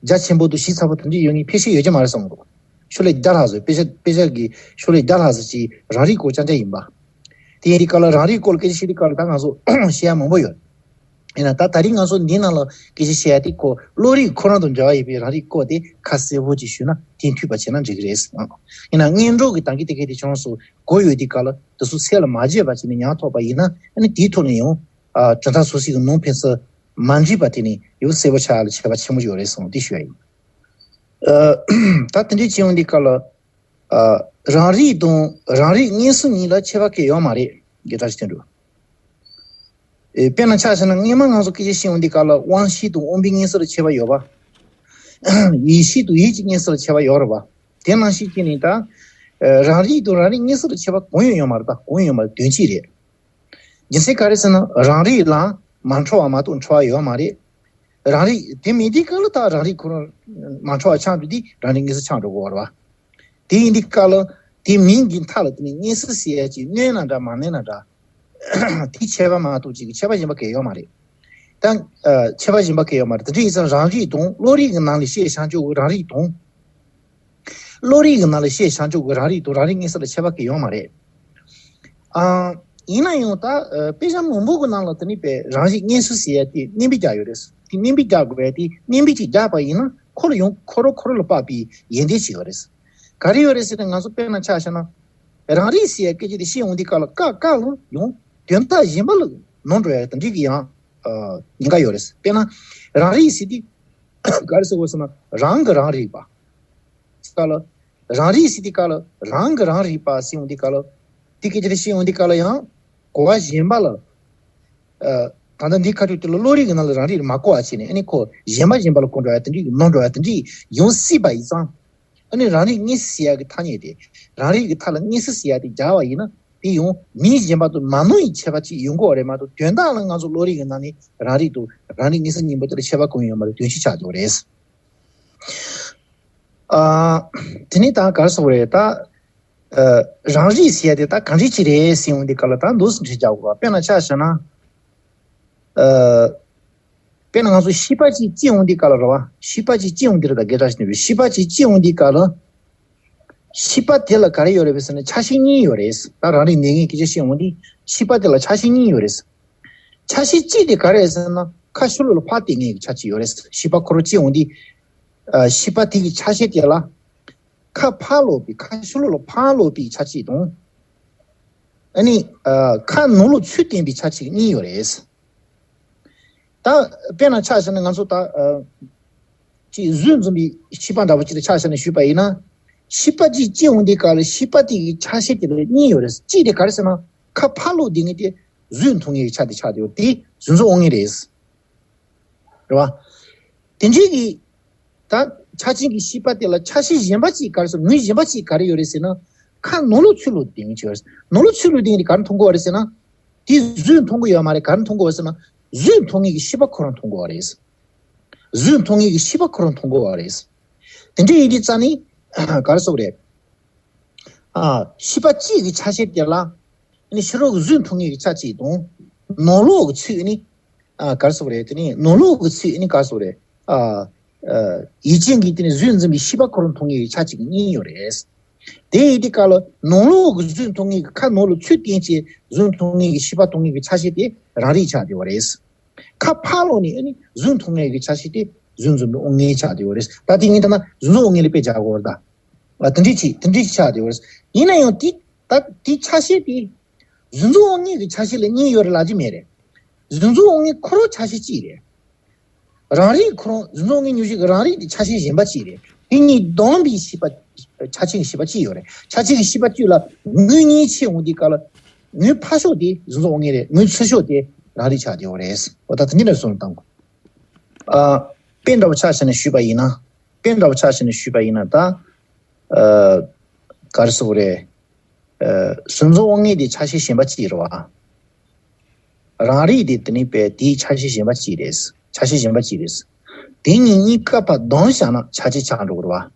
རྒྱ་ཆེན་པོ་དང་ཞིབ་ཚགས་པོ་དེ་འདྲ་ཡོད་མཁན་ཕལ་ཆེར་ཡོད་ཀྱི་མ་རེད་བསམ་གྱི་འདུག། ཤོག་ལྷེ་བརྒྱ་ལྷག་ཙམ། དཔེ་ཆ་དཔེ་ཆ་གི་ཤོག་ལྷེ་བརྒྱ་ལྷག་ཙམ་ཅིག་རང་རིགས་སྐོར་རྐྱང་རྐྱང་ཡིན་པ། དེ་ཡིན་དུས་སྐབས་ལ་རང་རིགས་སྐོར་ལ་སྐད་ཆ་བཤད་དུས་སྐབས་ལ་ད་ང་ཚོ་བཤད་ཡ་མང་པོ་ཡོད། ཡིན་ན་ད་ད་རིང་ང་ཚོ་འདི་ནང་ལ་སྐད་ཆ་བཤད་ཡ་དེ་ཁོ་བློ་རིག་ཁོ་རང་དང་འབྲེལ་བ་ཡོད་པའི་རང་རིགས་སྐོར་དེ་ཁ་གསལ་པོ་ཅིག་ཞུས་ན་དེ་འཐུས་པ་བྱས་ན་འགྲིག་གི་རེད། ཡིན་ན་སྔོན་འགྲོ་གི་ད་གིན་དེ་གས་དེ་ཁྱོད་རང་ཚོ་གོ་ཡོད་དུས་སྐབས་ལ་དེ་ཚོ་ཚད་ལ་མ་བརྗེད་པ་བྱས་ནས་ཉར་ཐུབ་པ་ཡིན་ན། ཨ་ནི་དེའི་ཐོག་ནས་ཡང་ཨ་གྲུབ་མཐའ་སོ་སོའི་གི་ནང་ཕན་ཚུན་མ་འགྲིག་པ་དེ་ནི་ཡང་གསལ་པོ་ཆགས་ཡ་ལ་ཁྱད་པར་ཆེན་པོ་ཡོད་རེད་བསམ་དེ་ཞུ་ཡ་ཡིན། ཨ་ད་དེ་འདྲའི་བྱས་ཡོང་དུས་སྐབས་ལ། ཨ། རང་རིག་དང་རང་རིག་མངོན་སུམ་གཉིས་ལ་ཁྱད་པར་གང་ཡང་ཡོད་མ་རེད། དགེ་བཀྲ་ཤིས་དོན་གྲུབ། ཨེ། དཔེར་ན་ཆ་བཞག་ན་སྔོན་མ་ང་ཚོ་སྐད་ཆ་བཤད་ཡོང་དུས་སྐབས་ལ་དབང་ཤེས་དང་དབང་པོའི་མངོན་སུམ་ལ་ཁྱད་པར་ཡོད་པ། ཡིད་ཤེས་དང་ཡིད་ཀྱི་མངོན་སུམ་ལ་ཁྱད་པར་ཡོད་རེད་པ། དེ་ནང་བཞིན་བྱས་ནས་ད། ཨེ། རང་རིག་དང་རང་རིག་མངོན་སུམ་ལ་ཁྱད་པར་གང་ཡང་ཡོད་མ་རེད། ད་གང་ཡང་ཡོད་མ་རེད། དོན་གཅིག་རེད། རྒྱུ་མཚན་ག་རེ་ཟེར་ན་རང་རིག་ལ་མ་འཕྲོ་བ་མ་གཏོགས་འཕྲོ་བ་ཡོད་མ་རེད། རང་རིག་དེ་མེད་དུས་སྐབས་ལ་ད་རང་རིག་ཁོ་རང་མ་འཕྲོ་བ་ཆགས་འགྲོ་དུས་རང་རིག་མངོན་སུམ་ཆགས་འགྲོ་གི་ཡོད་རེད་བ། དེ་ཡིན་དུས་སྐབས་ལ་དེ་མིང་གི་མཐའ་ལ་དེ་ནི་མངོན་སུམ་ཟེར་ཡ་ཅིག་གནོན་ན་འདྲ་མ་གནོན་ན་འདྲ། དེ་ཁྱད་པར་མ་གཏོགས་ཅིག་གི་ཁྱད་པར་གཞན་པ་གང་ཡང་ཡོད་མ་རེད། ད་ཨ་ཁྱད་པར་གཞན་པ་གང་ཡང་ཡོད་མ་རེད། དེ་འདྲ་ཡིན་ཙང་རང་རིག་དང་བློ་རིག་གི་ནང་ལ་བཤད་བྱང་ཆུབ་ཀྱི་རང་རིག་དང་། བློ་རིག་གི་ནང་ལ་བཤད་བྱང་ཆུབ་ཀྱི་རང་རིག་དང་རང་རིག་མངོན་སུམ་ལ་ཁྱད་པར་གང་ཡང་ཡོད་མ་རེད། ཨ། ཡིན་ན་ཡང་ད་ཨ་དཔེ་ཆ་མང་པོ་གི་ནང་ལ་དེ་ནི་པའི་རང་རིག་མངོན་སུམ་ཟེར་ཡ་དེ་བསྣན་པའི་རྒྱག་ཡོད་རེད། དེ་བསྣན་པའི་རྒྱག་དགོས་ཡ་དེ་བསྣན་པའི་ཅིག་རྒྱག་པ་ཡིན་ན་ཁོ་ལ་ཡང་ཁོ་རང་ཁོ་རང་ལ་དཔག་པའི་ཡོན་ཏན་ཞིག་ཡོད་རེད། ག་རེ་ཡོད་རེད་ཟེར་ན་ང་ཚོ་དཔེར་ན་ཆ་བཞག་ན། རང་རིག་ཟེར་ཡ་སྐད་ཆ་དེ་བཤད་ཡོང་དུས་སྐབས་ལ་ཀ་ཀ་ལ་ཡང་དོན་དག་གཞན་པ་ལ་ནོར་འགྲོ་ཡ་དེ་འདྲའི་གི་ཡང་ཨ་ཉེན་ཁ་ཡོད་རེད། དཔེར་ན་རང་རིག་ཟེར་དུས་ག་རེ་ཟེར་དགོས་ཟེར་ན་རང་གི་རང་རིག་པ། སྐབས་ལ། རང་རིག་ཟེར་དུས་སྐབས་ལ་རང་གི་རང་རིག་པ་ཟེར་ཡོང་དུས་སྐབས་ལ། དེ་སྐད་ཆ་དེ་བཤད་ཡོང་དུས་སྐབས་ལ་ཡང་གོ་བ་གཞན་པ་ལ། ཨ། ད་ལྟ་འདི་ཁ་ཐུག་དེ་ལ་བློ་རིག་གི་ནང་ལ་རང་རིག་ལ་མ་གོ་བ་བྱས་ནས་ཨ་ནི་ཁོ་གཞན་པ་གཞན་པ་ལ་གོ་འགྲོ་ཡ་དེ་འདྲའི་ནོར་འགྲོ་ཡ་དེ་འདྲའི་ཡོང་སྲིད་པ་ཡིན་ཙང་། ཨ་ནི་རང་རིག་མངོན་སུམ་ཟེར་ཡ་གི་ཐ་སྙད་དེ། རང་རིག་གི་མཐའ་ལ་མངོན་སུམ་ཟེར་ཡ་དེ་སྦྱར་བ་ཡིན་ན་དེ་ཡང་མིང་གཞན་པ་དང་མ་ནོར་བའི་ཁྱད་པར་ཅིག་ཡོང་གི་ཡོད་རེད་མ་གཏོགས་དོན་དག་ལ་ང་ཚོ་བློ་རིག་གི་ནང་ནས་རང་རིག་དང་རང་རིག་མངོན་སུམ་གཉིས་པོ་དེ་ལ་ཁྱད་པར་གང་ཡང་ཡོད་མ་རེད། དོན་གཅིག་ཆགས་འགྲོ་གི་རེད། ཨ། དེ་ནས་ད་ག་རེ་ཟེར་དགོས་རེད་ད། ཨ། རང་རིག་ཟེར་ཡ་དེ་ད་གང་རིག་ཅིག་རེད་ཟེར་ཡོང་དུས་སྐབས་ལ་ད་འདུག་སེ་འགྲེལ་རྒྱག་དགོས་པ། དཔེར་ན་ཆ་བཞག་ན། ཨ། དཔེར་ན་ང་ཚོ་ཤེས་པ་ཅིག་སྐྱེ་ཡོང་དུས་སྐབས་ལ་རེད་བ། ཤེས་པ་ཅིག་སྐྱེ་ཡོང་དུས་རེད། ད་དགེ་བཀྲ་ཤིས་ནས་ཤེས་པ་ཅིག་སྐྱེ་ཡོང་དུས་སྐབས་ལ། ཤེས་པ་དེ་ལ་ག་རེ་ཡོད་རེད་ཟེར་ན་ཆ་ཤས་གཉིས་ཡོད་རེད། ད་རང་རིག་གནས་ངན་སྐད་ཆ་བཤད་ཡོང་དུས་ཤེས་པ་དེ་ལ་ཆ་ཤས་གཉིས་ཡོད་རེད། ཆ་ཤས་གཅིག་དེ་ག་རེ་རེད་ཟེར་ན་ཁ་ཕྱི་ལོགས་ལ་ཕར་བལྟས་ངེས་ཀྱི་ཆ་གཅིག་ཡོད་རེད། ཤེས་པ་ཁོ་རང་སྐྱེ་ཡོང་དུས། ཨ། ཤེས་པ་དེ་གི་ཆ་ཤས་དེ་ལ། ཁ་ཕར་ལོག་པའི་ཁ་ཕྱི་ལོགས་ལ་ཕར་ལོག་པའི་ཆ་གཅིག་དང་། ཨ་ནི། ཨ། ཁ་ནང་ལོགས་ཚུར་བསྟན་པའི་ཆ་གཅིག་གཉིས་ཡོད་རེད། ད་དཔེར་ན་ཆ་བཞག་ན་ང་ཚོ་ད། ཨ། ཅིག་གཟུགས་འཛིན་པའི་ཤེས་པ་འདྲ་བོ་ཅིག་ལ་ཆ་བཞག་ནས་ཞུས་པ་ཡིན་ན། ཤེས་པ་ཅིག་སྐྱེ་ཡོང་དུས་སྐབས་ལ་ཤེས་པ་དེ་གི་ཆ་ཤས་དེ་ལ་གཉིས་ཡོད་རེད། གཅིག་དེ་ག་རེ་ཟེར་ན་ཁ་ཕར་ལོག་བསྡད་མཁན་དེ་གཟུགས་མཐོང་མཁན་གྱི་ཆ་དེ་ཆགས་བསྡད་ཡོད། དེ་གཟུགས་འཛིན་དབང་མངོན་རེད། རེད་བ། དེ་འདྲའི་གི། ད་ཆ་ཅན་གྱི་ཤེས་པ་དེ་ལ་ཆ་ཤས་གཞན་པ་ཅིག་ག་རེ་ཟེར། ངོས་གཞན་པ་ཅིག་ག་རེ་ཡོད་རེད་ཟེར་ན། ཁ་ནང་ལོགས་ཚུར་ལོག་བསྡད་མཁན་ཅིག་ཡོད་རེད། ནང་ལོགས་ཚུར་ལོག་བསྡད་མཁན་དེ་ག་རེ་མཐོང་གི་ཡོད་རེད་ཟེར་ན། དེ་གཟུགས་མཐོང་གི་ཡོད་མ་རེད། ག་རེ་མཐོང་གི་ཡོད་ཟེར་ན། གཟུགས་མཐོང་མཁན་གྱི་ཤེས་པ་ཁོ་རང་མཐོང་གི་ཡོད་རེད། གཟུགས་མཐོང་མཁན་གྱི་ཤེས་པ་ཁོ་རང་མཐོང་གི་ཡོད་རེད། དེ་འདྲ་ཡིན་དུས་ཙ་ནི། ག་རེ་ཟེར་དགོས་རེད། ཨ། ཤེས་པ་གཅིག་གི་ཆ་ཤས་དེ་ལ། ཨ་ནི་ཕྱི་རོལ་གྱི་གཟུགས་མཐོང་མཁན་གྱི་ཆ་གཅིག་དང་། ནང་ལོགས་ཀྱི་ཚུར་ནི། ཨ། ག་རེ་ཟེར་དགོས་རེད། དེ་ནི་ནང་ལོགས་ཀྱི་ཚུར་ནི་ག་རེ་ཟེར་དགོས་རེད། ཨ། ཨ། ཡིད་ཅན་གྱི་དེ་ནི་གཟུགས་འཛིན་པའི་ཤེས་པ་ཁོ་རང་མཐོང་མཁན་གྱི་ཆ་གཅིག་གཉིས་ཡོད་རེད། དེ་ཡིན་དུས་སྐབས་ལ་ནང་ལོགས་ཀྱི་གཟུགས་མཐོང་མཁན་གྱི་ཁ་ནང་ལོགས་ཚུར་བསྟན་བྱས་གཟུགས་མཐོང་མཁན་གྱི་ཤེས་པ་མཐོང་མཁན་གྱི་ཆ་ཤས་དེ་རང་རིག་ཆགས་བསྡད་པ་རེད། ཁ་ཕར་ལོགས་ནས་ཨ་ནི་གཟུགས་མཐོང་མཁན་གྱི་ཆ་ཤས་དེ་གཟུགས་འཛིན་པའི་དབང་མངོན་ཆགས་བསྡད་པ་རེད། ད་དེ་ངས་ལྟར་ན་གཟུགས་འཛིན་དབང་མངོན་ལ་དཔེ་བྱ་དགོས་རེད་ད། ཨ། དེ་འདྲ་ཅིག་དེ་འདྲ་ཅིག་ཆགས་བསྡད་པ་རེད། ཡིན་ན་ཡང་དེ་ད་དེ་ཆ་ཤས་དེ། གཟུགས་འཛིན་དབང་མངོན་གྱི་ཆ་ཤས་ལ་གཉིས་ཡོད་རེད་ལབ་ཀྱི་མེད་རེད། གཟུགས་འཛིན་དབང་མངོན་ཁོ་རང་ཆ་ཤས་གཅིག་རེད། རང་རིག་ཁོ་རང་གཟུགས་འཛིན་དབང་མངོན་ཉུང་ཤས་ཀྱི་རང་རིག་དེ་ཆ་ཤས་གཞན་པ་གཅིག་རེད། དེ་གཉིས་བསྡོམས་པའི་ཤེས་པ། ཆ་ཅན་གྱི་ཤེས་པ་གཅིག་ཡོད་རེད། ཆ་ཅན་གྱི་ཤེས་པ་གཅིག་ལ་ངོས་གཉིས་ཕྱེ་འོང་དུས་སྐབས་ལ། ངོས་ཕར་ཕྱོགས་དེ་གཟུགས་འཛིན་དབང་ངེས་རེད། ངོས་ཚུར་ཕྱོགས་དེ་རང་རིག་ཆགས་བསྡད་ཡོད་རེད། འོ་ད་དེ་འདྲ་ནས་བཟུང་བཏང་དགོས། ཨ། དཔེ་འདྲ་བོ་ཆ་བཞག་ནས་ཞུས་པ་ཡིན་ན། དཔེ་འདྲ་བོ་ཆ་བཞག་ནས་ཞུས་པ་ཡིན་ན་ད། ཨ། ག་རེ་ཟེར་དགོས་རེད། ཨ། གཟུགས་འཛིན་དབང་ངེས་དེ་ཆ་ཤས་གཞན་པ་གཅིག་རེད་བ། རང་རིག་དེ་དེ་ནི་པས་དེའི་ཆ་ཤས་གཞན་པ་གཅིག་རེད། ཆ་ཤས་གཞན་པ་གཅིག་རེད། དེ་གཉིས་གཉིས་ཀ་ཕར་བསྡོམས་བཞག་ན་ཆ་ཤས་ཆགས་འགྲོ་གི་རེད་བ།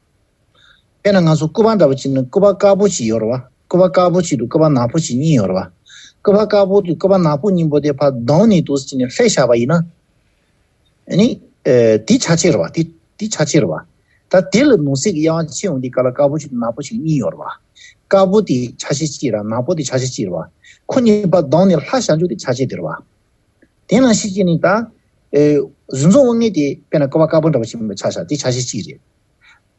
དཔེར་ན་ང་ཚོ་སྐུད་པ་འདྲ་བོ་གཅིག་ནི་སྐུད་པ་དཀར་པོ་གཅིག་ཡོད་རེད་བ། སྐུད་པ་དཀར་པོ་གཅིག་དང་སྐུད་པ་ནག་པོ་གཅིག་གཉིས་ཡོད་རེད་བ། སྐུད་པ་དཀར་པོ་དང་སྐུད་པ་ནག་པོ་གཉིས་པོ་དེ་ཕར་བསྡོམས་ནས་འདུག་སེ་བྱས་ནས་ལྷན་བཞག་པ་ཡིན་ན། ཨ་ནི། ཨེ། དེ་ཆ་ཤས་རེད་བ། དེ་དེ་ཆ་ཤས་རེད་བ། ད་དེ་ལ་ནང་གསེས་ཀྱི་དབྱེ་བ་ཕྱེ་ཡོང་དུས་སྐབས་ལ་དཀར་པོ་གཅིག་དང་ནག་པོ་གཅིག་གཉིས་ཡོད་རེད་བ། དཀར་པོ་དེ་ཆ་ཤས་གཅིག་རེད། ནག་པོ་དེ་ཆ་ཤས་གཅིག་རེད་བ། ཁོ་གཉིས་ཕར་བསྡོམས་ནས་ལྷན་བཞག་རྒྱུ་དེ་ཆ་ཤས་དེ་རེད་བ། དེ་ནང་བཞིན་བྱས་ནས་ད། ཨེ། གཟུགས་འཛིན་དབང་ངེས་དེ་དཔེར་ན་སྐུད་པ་དཀར་པོ་འདྲ་བོ་ཞིག་ཆ་བཞག་དེ་ཆ་ཤས་གཅིག་རེད།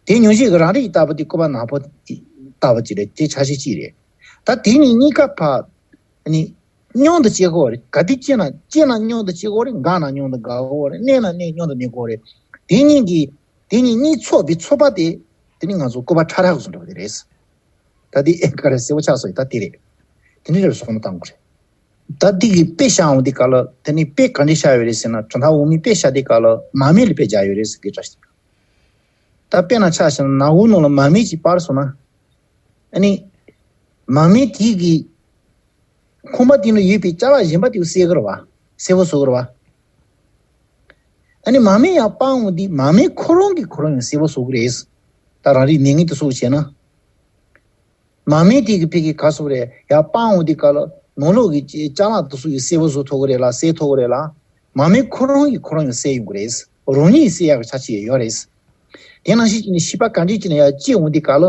དེ་ཉོན་ཤེས་ཀྱི་རང་རིག་ལྟ་བུ་དེ་སྐུད་པ་ནག་པོ་ལྟ་བུ་གཅིག་རེད། དེ་ཆ་ཤས་གཅིག་རེད། ད་དེ་གཉིས་གཉིས་ཀ་ཕར། ཨ་ནི། མཉམ་དུ་སྐྱེ་དགོས་རེད། ག་དུས་སྐྱེས་ན་སྐྱེས་ན་མཉམ་དུ་སྐྱེ་དགོས་རེད། འགག་ན་མཉམ་དུ་འགག་དགོས་རེད། གནས་ན་གནས་མཉམ་དུ་གནས་དགོས་རེད། དེ་གཉིས་ཀྱི། དེ་གཉིས་གཉིས་ཚོགས་པའི་ཚོགས་པ་དེ། དེ་ནི་ང་ཚོ་སྐུད་པ་ཕྲ་རགས་སུ་འགྲོ་བ་དེ་རེད། ད་དེ་ཨེ་ག་རེ་གསལ་པོ་ཆགས་སོང་། ད་དེ་རེད། དེ་འདྲ་རེད་བཟོ་མ་བཏང་དགོས་རེད། ད་དེ་གི་དཔེ་བཞག་འོང་དུས་སྐབས་ལ་དེ་ནི་དཔེ་ག་འདྲ་བཞག་ཡོད་རེད་ཟེར་ན། གྲུབ་མཐའ་དབུ་མའི་དཔེ་བཞག་དུས་སྐབས་ལ་མར་མེ་ལ་དཔེ་སྦྱར་ཡོད་རེད་ཟེར་གི་འདྲ་ཞིག་ད་དཔེར་ན་ཆ་བཞག་ན་ནག་འོད་ནང་ལ་མར་མེ་ཅིག་སྤར་སོང་ན། ཨ་ནི། མར་མེ་དེ་གི་ཁོག་པ་དེ་ནང་ཡོད་པའི་ཅ་ལག་གཞན་པ་དེ་གསལ་གི་རེད་བ། གསལ་པོ་བཟོ་གི་རེད་བ། ཨ་ནི་མར་མེ་ཡར་སྤར་འོང་དུས་མར་མེ་ཁོ་རང་གིས་ཁོ་རང་ཡང་གསལ་པོ་བཟོ་གི་རེད། ད་རང་རིག་གནས་ངན་དེ་བཟོ་བྱས་ན། མར་མེ་དེ་གི་ཕ་གི་ག་རེ་ཟེར་དགོས་རེད། ཡར་སྤར་འོང་དུས་སྐབས་ལ་ནང་ལོགས་ཀྱི་ཅ་ལག་དེ་ཚོ་ཡང་གསལ་པོ་བཟོ་ཐུབ་ཀྱི་རེད་ལ། གསལ་ཐུབ་ཀྱི་རེད་ལ། མར་མེ་ཁོ་རང་གིས་ཁོ་རང་ཡང་གསལ་ཡོང་གི་རེད། རང་ཉིད་གསལ་ཡག་གི་ཆ་ཤས་ཡོད་རེད། དེ་ནང་བཞིན་བྱས་ནས་ཤེས་པ་གང་འདྲ་ཅིག་ནས་ཡར་སྐྱེ་འོང་དུས་སྐབས་ལ།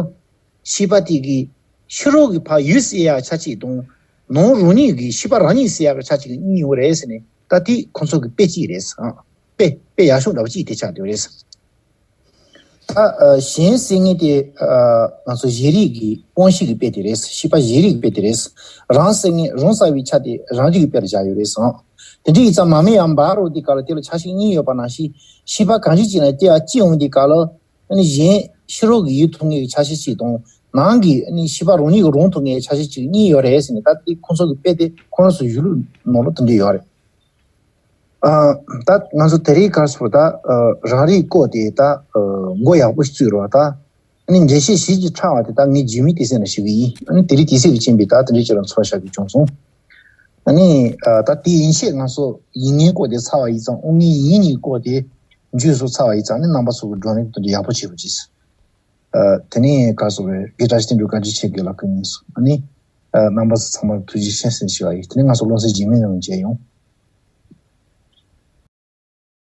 ཤེས་པ་དེ་གིས་ཕྱི་རོལ་གྱི་ཕར་ཡུལ་གསལ་ཡག་ཆ་གཅིག་དང་། ནང་རང་ཉིད་ཀྱི་ཤེས་པ་རང་ཉིད་གསལ་ཡག་གི་ཆ་གཅིག་གཉིས་ཡོད་རེད་ཟེར་ནས། ད་དེ་ཁོང་ཚོ་གི་དཔེ་གཅིག་རེད། ཨ། དཔེ་དཔེ་ཡག་ཤོས་འདྲ་བོ་གཅིག་དེ་ཆགས་བསྡད་རེད། ད་ཨ་གཞན་ཟེར་མཁན་དེ། ཨ། ང་ཚོ་གཞན་རིག་གི་དབང་ཤེས་ཀྱི་དཔེ་དེ་རེད། ཤེས་པ་གཞན་རིག་གི་དཔེ་དེ་རེད། རང་ཟེར་མཁན་རང་ཟེར་བའི་ཆ་དེ་རང་རིག་གི་དཔེ་ལ་བཞག་ཡོད་རེད། ཨ། དེ་འདྲ་ཡིན་ཙང་མར་མེ་ཡར་འབར་འོང་དུས་སྐབས་ལ་དེ་ལ་ཆ་ཤས་གཉིས་ཡོད་པ་ནང་བཞིན། ཤེས་པ་གང་ཞིག་ཅིག་ན་དེ་ཡར་སྐྱེ་འོང་དུས་སྐབས་ལ། ཨ་ནི་གཞན་ཕྱི་རོལ་གྱི་ཡུལ་མཐོང་མཁན་གྱི་ཆ་ཤས་གཅིག་དང་། ནང་གི་ཨ་ནི་ཤེས་པ་རང་ཉིད་ཀྱི་རང་མཐོང་མཁན་གྱི་ཆ་ཤས་གཅིག་གཉིས་ཡོད་རེད་ཟེར་ནས། ད་དེ་ཁོང་ཚོ་གི་དཔེ་དེ་ཁོ་རང་ཚོ་གཞུང་ལུགས་ནང་ལ་དེ་འདྲ་ཡོད་རེད། ཨ། ད་ང་ཚོ་དེ་རིང་ག་རེ་ཟེར་དགོས། ད་ཨ་རང་རིག་སྐོར་དེ་ད་ཨ་མགོ་ཡག་པོ་ཞིག་བཙུགས་རེད་བ། ད་ཨ་ནི་འགྲེལ་བཤད་ཞིབ་ཅིང་ཕྲ་བ་དེ་ད་ངས་རྗེས་མའི་དུས་ཚོད་ནང་ཞུ་གི་ཡིན། ཨ་ནི་དེ་རིང་དུས་ཚོད་ཀྱི་རྐྱེན་པས་ད་དེ་འདྲའི་ཆེད་ལ་འཚོལ་བཞག་གི་བྱུང་སོང་། ཨ་ནི་ཨ་ད་དེ་ཡན་ཆད་ང་ཚོ་ཡིན་ངེས་སྐོར་དེ་ཚར་བ་ཡིན་ཙང་། དབང་ངེས་ཡིན་གཉིས་སྐོར་དེ་མཇུག་བསྡུ་ཚར་བ་ཡིན་ཙང་། ཨ་ནི་རྣམ་པ་ཚོ་གི་བགྲོ་གླེང་དེ་འདྲ་ཡག་པོ་བྱེད་དགོས་ཀྱི། ཨ། དེ་ནས་ག་རེ་ཟེར་དགོས་རེད། དགེ་བཀྲ་ཤིས་བསྟན་འགྲོ་བཀའ་དྲིན་ཆེ། དགེ་ལགས་སྐུ་ངལ་གསོ། ཨ་ནི་ཨ་རྣམ་པ་ཚོ་ཚང་མར་ཐུགས་རྗེ་ཆེ་ཟེར་ཞུ་བ་ཡིན། དེ་ནས་ང་ཚོ་སློབ་ཚན་རྗེས་མའི་ནང་མཇལ་ཡོང་།